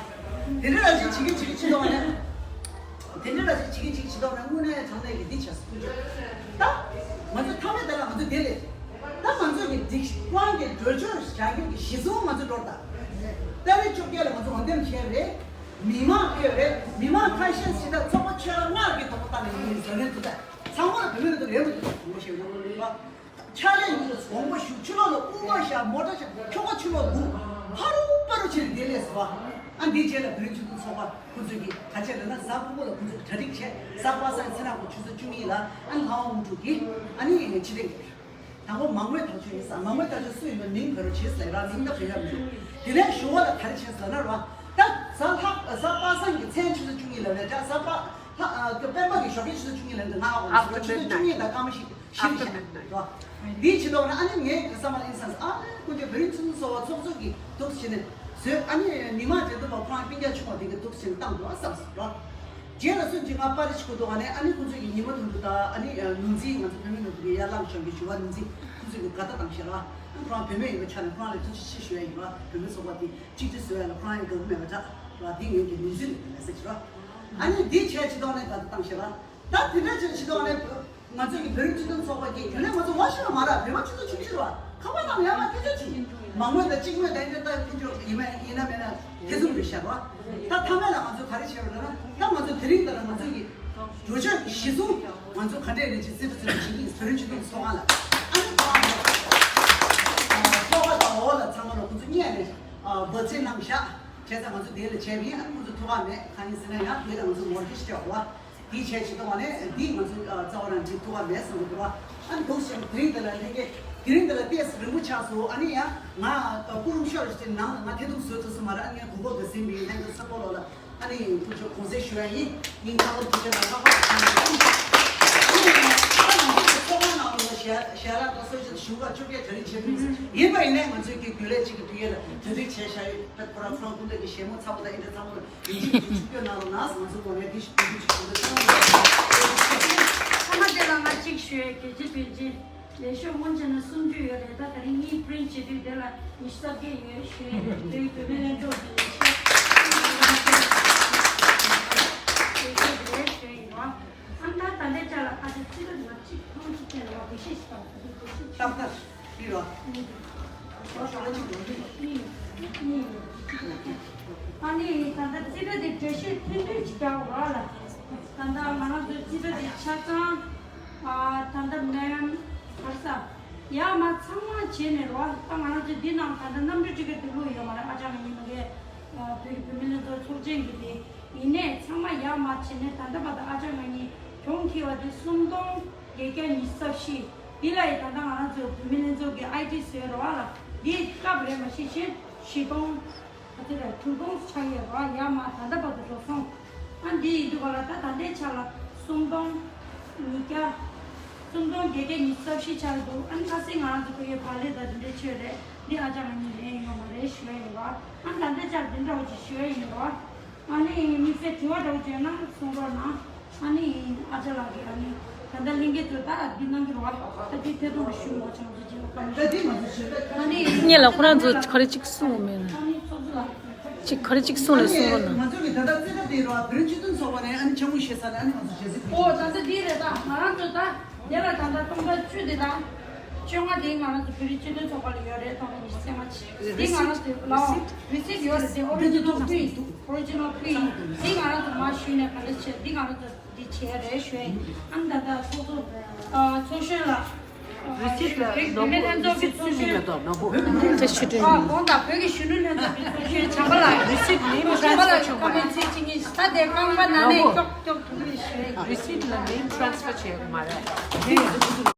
དེ་འདྲ་ལ་ཅིག་བྱེད་ཀྱི་བྱེད་ཀྱི་བྱེད་དོགས་ནས། དེ་འདྲ་ལ་ཅིག་བྱེད་ཀྱི་བྱེད་ཀྱི་བྱེད་དོགས་ནས་དངོས་གནས་དྲང་གནས་ཀྱི་འདི་བྱས་སོ་ཀུན་སྤྱོད། ད། ང་ཚོ་ཐ་མའི་དེ་ལ་ང་ཚོ་དེ་ལས། ད་ང་ཚོ་གི་སྒྲིག་དབང་གི་གྲོས་ཆོད་བྱ་རྒྱུ་གི་གཞི་བཟུང་ང་ཚོ་འགྲོ་ད། ཏ་རིག་བཅོ་བརྒྱད་ལ་ང་ཚོ་འོས་འདེམས་བྱས་རེད། མི་མང་ཕེབས་རེད། མི་མང་ཁ་ཤས་ཤིག་ད་ཚོགས་པ་ཆོལ་ཁ་ལྔ་གི་ཐོག་ལ་བཏང་ནས་ཡིན་ཟེར་ནས་འདུག་ད། ཚང་མ་ལ་བོད་མི་རེ་འདུག་རེད་མི་འདུག་ངོ་ཤེས་ཡོང་གི་རེད་པ། ཕྱག་ལས་ཡིན་ལ་དགོངས་པ་ཞུ། ཕྱི་ལོགས་ལ་དབུ་མ་བཞག་མོ་ཊ་བཞག་ཁྱོ་ག་ཕྱི་ལོགས་སྒུག་ཕ་རུ་པ་རུ་ཕྱིར་བསྡད་ལས་སོ། ཨ་འདིའི་རྗེས་ལ་བོད་རིགས་སྤྱི་མཐུན་ཚོགས་པ་ཁོ་ཚོས་ཀྱིས་ག་རེ་བྱས་ལབ་ན། གཟའ་ཕུར་བུ་ལ་ཁོ་ཚོས་གྲ་སྒྲིག་བྱས། གཟའ་པ་སངས་ཚེས་ཉི་ཤུ་རྩ་གཅིག་ལ་ཨ་ལྷ་དབང་དངོས་གྲུབ་ཀྱིས་ཨ་ནི་ཕྱི་དྲིལ། དང་པོ་མ་དངུལ་ཐག་གཅོད་ཡིན་ས། མ་དངུལ་ཐག་གཅོད་སུ་ཡིན་པའི་མིང་བོད་རུ་བྱེད་ཟེར་ར། མིང་ད་བོད་ཡ་མི་འདུག་དེ་ནས་ཞུ་བ་ལ་ག་རེ་བྱས་ཟེར་ན་ར། ད་གཟའ་ལྷག་གཟའ་པ་སངས་ཀྱི་མཚན་ཆུ་ཚོད་བཅུ་གཉིས་ལ་རེད་ད། གཟའ་པ་ལྷ་ཨ་པད་མ་གི་ཞོགས་ཀའི་ཆུ་ཚོད་བཅུ་གཉིས་ལ་འདི་ང་ཧ་གོ་མི་འདུག་ཆུ་ཚོད་བཅུ་གཉིས་དང་སྐར་མ་བཞི་བཞི་རེད་ཤག་འདིའི་ཕྱི་ཐོག་ནས་ཨ་ནི་ངས་ག་ས་མ་ལེན་ས་ཨ་ནི་ཁོང་ཚོས་བོད་རིགས་སྤྱི་མཐུན་ཚོགས་པ་ཚོགས་གཙོ་གི་འདུག་བྱས་ནས་བཟོས། ཨ་ནི་ཉི་མ་རྗེ་བདུན་པ་ཁོ་རང་སྤུན་ཀྱག་ཆུང་བ་དེ་གི་འདུག་བྱས་ནས་བཏང་འདུག་ཨ་བསམ་སོང་ར། རྗེས་ལ་སུན་ཅིག་ང་པར་རིས་ཁུ་ཏོ་ཨ་ནི་ཨ་ནི་ཁོང་ཚོས་ཀྱི་ཉི་མ་དུམ་བུ་དང་ཨ་ནི་ནོར་འཛིན། ང་ཚོ་བོད་མི་ནོར་བུ་གི་ཡར་ལངས་བྱུང་གི་ཞུ་བ་ནོར་འཛིན་ཁོང་ཚོས་ཀྱི་དགའ་རྟགས་བཏང་ཤག་ར། ཨ་ཁོ་རང་བོད་མི་ཡིན་པའི་ཆ་ནས་ཁོ་རང་ལ་ཐུགས་རྗེ་ཆེ་ཞུ་ཡ་ཡིན་ར། བོད་མི་ཚོགས་པ་དེ་གཅིག་སྒྲིལ་བཟོ་ཡ་ལ་ཁོ་རང་ཡང་དགའ་པོ་མེད་པ་འདྲ་ར། དེ་ངས་ཀྱི་ནོར་འཛིན་ལ་ལས་ཟེར་གྱི་ར། ཨ་ནི་འདི་བྱས་ཕྱི་ཐོག་ནས་དགའ་རྟགས་བཏང་ཤག་ར། ད་དེ་འདྲ་བྱས་ཕྱི་ཐོག་ནས་ང་ཚོ་གི་བོད་རིགས་སྤྱི་མཐུན་ཚོགས་པ་གི་དེ་ནས་ང་ཚོ་ཝ་ཤི་ལ་མ་ར་བོད་པ་སྤྱི་ཚོགས་ཆུང་ཆུང་ར། ཁ་པར་ནང་ཡང་ན་སྐད་ཆ་བྱེད་ཀྱི་མང་མོས་དང་གཅིག་མོས་དང་འདྲ་ད་ཕན་ཆོག་ཡིན་མ་ཡིན་ན་མེད་ན་དེ་ཚོ་རེད་ཤག་ར། ད་མཐའ་མ་ལ་ང་ཚོ་ག་རེ་བྱས་པ་རེད་ན། ད་ང་ཚོ་དེ་རིང་འདི་ལ་ང་ཚོ་གི་གྲོས་ཆོད་གཞི་བཟུང་ང་ཚོ་ག་འདྲས་རེད་ཅེས་རྩིས་སྤྲོད་བྱེད་ཀྱི་བོད་རིགས་སྤྱི་མཐུན་ཚོགས་པ་ལ་ཨ་ནི་ཁོ་རང་ཚོགས་པ་དང་འོག་ལ་ཚང་མ་ལ་ཁོ་ཚོ་གཉིས་ནས་འབོད་ཚིག་གནང་ཤག་བྱས་ཙང་ང་ཚོ་དེ་ལ་བྱས་པ་ཡིན། ཨ་ནི་ཁོ་ཚོ་ཐུགས་ཁག་མེད། གང་ཡིན་ཟེར་ན་ཡང་དེ་ལ་ང་ཚོ་ངོ་རྒོལ་ཞིག་བྱས་པ་རེད་བ། དེའི་ཆེད་ཅིག་གཏོང་བ་ནས་འདི་ང་ཚོ་རྩ་བ་རང་གཅིག་ཐུགས་ཁག་མེད་བསམ་གྱི་འདུག་བ། ཨ་ནི་འདུག་ཟེར་དེ་རིང་འདི་ལ་ལྷན་རྒྱས་དེ་རིང་འདི་ལ་ཏོག་ཙམ་རིང་པོ་ཆགས་སོང་། ཨ་ནི་ཡང་ང་སྐུ་རུམ་ཤོར་ཞིག་ནང་ལ་ང་ཐེ་གཏུག་བཟོས་ཐུབ་སོང་མ་རེད། ཨ་ནི་ངས་གོ་སྐབས་འདི་ཟིན་པའི་ལྷན་རྒྱས་ཚོ་ལོགས་ལ་ཨ་ནི་ཐུགས་རྗེ་དགོངས་སེལ་ཞུ་ཡ་ཡིན། སྙིང་ཐག་པ་ཐུགས་རྗེ་ལ་ལྷག་པར་དུ་ཨ་ནི་ང་ཚོ་ཚོགས་པ་ནང་ལ་ཞལ་ཞལ་ལག་དང་གསོལ་ཇ་ཞུ་ག་བཅོ་བརྒྱད་གྲ་སྒྲིག་བྱས་ཐུབ་ཡིན་པ་ཡིན་ནའི་ང་ཚོའི་གི་རྒྱུན་ལས་གཅིག་གི་དུས་ཡུན་ལ་གྲ་སྒྲིག་བྱས་བཞག་ཡོད། ད་ཁོ་རང་ཚོ་སྐུ་མདུན་གྱི་བཞད་མོ་ཚ་པོ་དང་ཨེ་འདྲ་ཚ་པོ་ལ། ཡིན་གཅིག་མིན་གཅིག་སྐྱོན་གནང་རོགས་གནང་། ང་ཚོ་ངོ་མའི་འདི་ཞིག་འདི་ཞིག་འདི་ཚང་མ་ཚང་མ་དེ་ལ་ང་གཅིག་ཞུ་ཡས། རྒྱལ་སྤྱི་དོན་ཆེན་ལས་ཤོག་སྔོན་ཆད་ན་སུམ་ཅུ་ཡོད་རེད། ད་དེ་རིང་གཉིས་པི་རིན་ཊི་བྱེད་དུས་དེ་ལ་ཉི་ཤུ་རྩ་བརྒྱད་ཡོད་ཞུ་ཡས་རེད། དེ་བོད་མི་ལྷན་ཚོགས་ཀྱི་ལས་ཤོག་ལས་ཤོག་རེད་ཞུ་ཡས་ཡིན་རོགས། ཨ་ད་ད་ལྟའི་ཆ་ལ་ཁ་ཆེ་རྩིས་རིག་ལ་གཅིག་ཐོང་གཅིག་ཅན་ལ་བེད་སྤྱོད་ཞིག་དང་བེད་སྤྱོད་ཞིག་ཏག་ཏག་ཡིན་རོགས། ཨ་ནི་ད་ལྟ་རྩིས་ཁྲ་དེ་འགྲེལ་བཤད་ཐུང་ཐུང་ཅིག་རྒྱག་རོགས་ལ། ད་ལྟ་ང་རང་ཚོའི་རྩིས་ཁྲ་དེ་ཆ་ཚང་ཨ་ད་ལྟ་མེམ་ག་རེ་ཟ་ཡར་མར་ཚང་མ་བྱས་ནས་རོགས། ད་ང་རང་ཚོའི་འདི་ནང་ད་ལྟ་གནམ་གྲུ་ཊི་ཀེ་ཊི་དེ་བླུགས་ཡོད་མ་རེད། ཨ་ཅག་ང་གཉིས་མ་གིར་བོད་ཀྱི་བུད་མེད་ལྷན་ཚོགས་ཚོགས་ཆེན་གྱི་དེ། ཡིན་ནའི་ཚང་མ་ཡར་མར་བྱས་ནས་ད་ལྟ་བར་དུ་ཨ་ཅག་ང་གཉིས་གྱོང་ཁེལ་བ་དེ་སུམ་སྟོང་བརྒྱད་བརྒྱ་ཉི་ཤུ་རྩ་བཞི། འདི་ལ་ཡི་ད་ལྟ་ང་རང་ཚོའི་བུད་མེད་ལྷན་ཚོགས་ཀྱི་ཨའི་ཌི་བཟོས་རོགས་ལ། འདི་སྐབས་རེད་མ་གཞི་ཕྱིན་བཞི་སྟོང་ག་ཚོད་རེད། དྲུག་སྟོང་ཆགས་ཡོད་རོགས། ཡར་མར་ད་ལྟ་བར་དུ་འགྲོ་སོང་། ཨ་འདི་ཡིན་དུས་ག་ལ་ད་ད་ལྟའི་ཆ་ལ་སུམ་སྟོང་ཉིས་བརྒྱ་སུམ་སྟོང་བརྒྱད་བརྒྱ་ཉི་ཤུ་རྩ་བཞི་ཆགས་འདུག་ཨ་ནི་ཁ་སང་ང་རང་ཚོ་བོད་ཡིག་བག་ལེབ་དང་འདི་འདྲའི་ཆོས་རེད། འདི་ཨ་ཅག་ང་གཉིས་ལེན་ཡོད་མ་རེད་ཞུ་ཡ་ཡིན་རོགས། ཨ་ནི་ད་ལྟའི་ཆར་འདི་འདྲ་བོ་ཅིག་ཞུ་ཡ་ཡིན་རོགས། ཨ་ནི་དམིགས་བསལ་དྲི་བ་འདྲ་བོ་བྱས་ན་གསུང་རོགས་གནང་། ཨ་ནི་ཨ་ཅག་ལགས་ཀྱིས་ཨ་ནི་ད་ལྟ་ལྷན་རྒྱས་ཚོ་ད་འདི་གནང་གི་རོགས། ད་འདི་ཐད་གཏོང་ཞུ་མ་བྱང་ཚོ་རྗེས་ལ་བཀའ་མོལ་ཞུ། ཨ་ནི་སྔོན་ལ་ཁོ་རང་ཚོ་ག་རེ་གཅིག་གསུངས་མེད་ན། ཨ་ནི་ཚོགས་གཙོ་ལགས། གཅིག་ག་རེ་གཅིག་གསུངས་ལ་གསུང་རོགས་གནང་། ང་ཚོ་གི་ད་ལྟ་རྩིས་ཁྲ་དེ་རོགས་བོད་རིགས་སྤྱི་མཐུན་ཚོགས་པ་ནས་ཨ་ནི་ཆ་མོ་ཤེས་ས་ལ་ཨ་ནི་ང་ཚོ་ཞལ་གཟིགས་ཕུལ། ཨོ་ད་ལྟ་འདི་རེད། ད་ང་རང་ཚོ་ད་དེ་ལ་ད་ལྟ་སྟོང་ཕྲག་བཅུ་དེ་དང་བཅོ་ལྔ་དེ་ང་རང་ཚོ་བོད་རིགས་སྤྱི་མཐུན་ཚོགས་པ་ལ་ཡོད་རེད། སྟོང་ཕྲག་ཉི་ཤུ་རྩ་ལྔ་ཅིག་འདི་ང་རང་ཚོ་ལའོ་རི་སིབ་ཡོད་རེད། དེ་ཨོ་རི་ཇི་ནལ་ཀོ་པི། ཨོ་རི་ཇི་ནལ་ཀོ་པི་འདི་ང་རང་ཚོ་མར་ཞུས་ནས་ག་འདྲ་བྱས། འདི་ང་རང་ཚོ་འདི་བྱས་རེད་ཞུ་ཡ་ཡིན། ཨ་ནི་ད་ལྟ་ཚོགས་གཙོ་ཨ་ཚོགས་གཞོན་ལགས། རི་སིབ་ལ་རིགས་བུད་མེད་ལྷན་ཚོགས་ཀྱི་ཚོགས་གཞོན། དེ་ཞུ་དྲན། ཨ་དགོངས་དག་བོད་ཀྱི་གཞོན་ནུ་ལྷན་ཚོགས་ཀྱི་ཚོགས་གཞོན་བྱམས་པ་ལགས། རི་སིབ་ནེམ་ཊི་རན་སི་ཕར་བྱུང་བ་རེད། བཀའ་མོལ་ཚིག་གཅིག་གཉིས། ད་དེ་རྐང་པ་ན་ནས་ཀྱོག་ཀྱོག་ཐུག་གི་ཞུ་ཡ་ཡིན། རི་སིབ་ལ་ནེམ་ཊི་རན་སི་ཕར་བྱེད་དགོས་མ་རེད།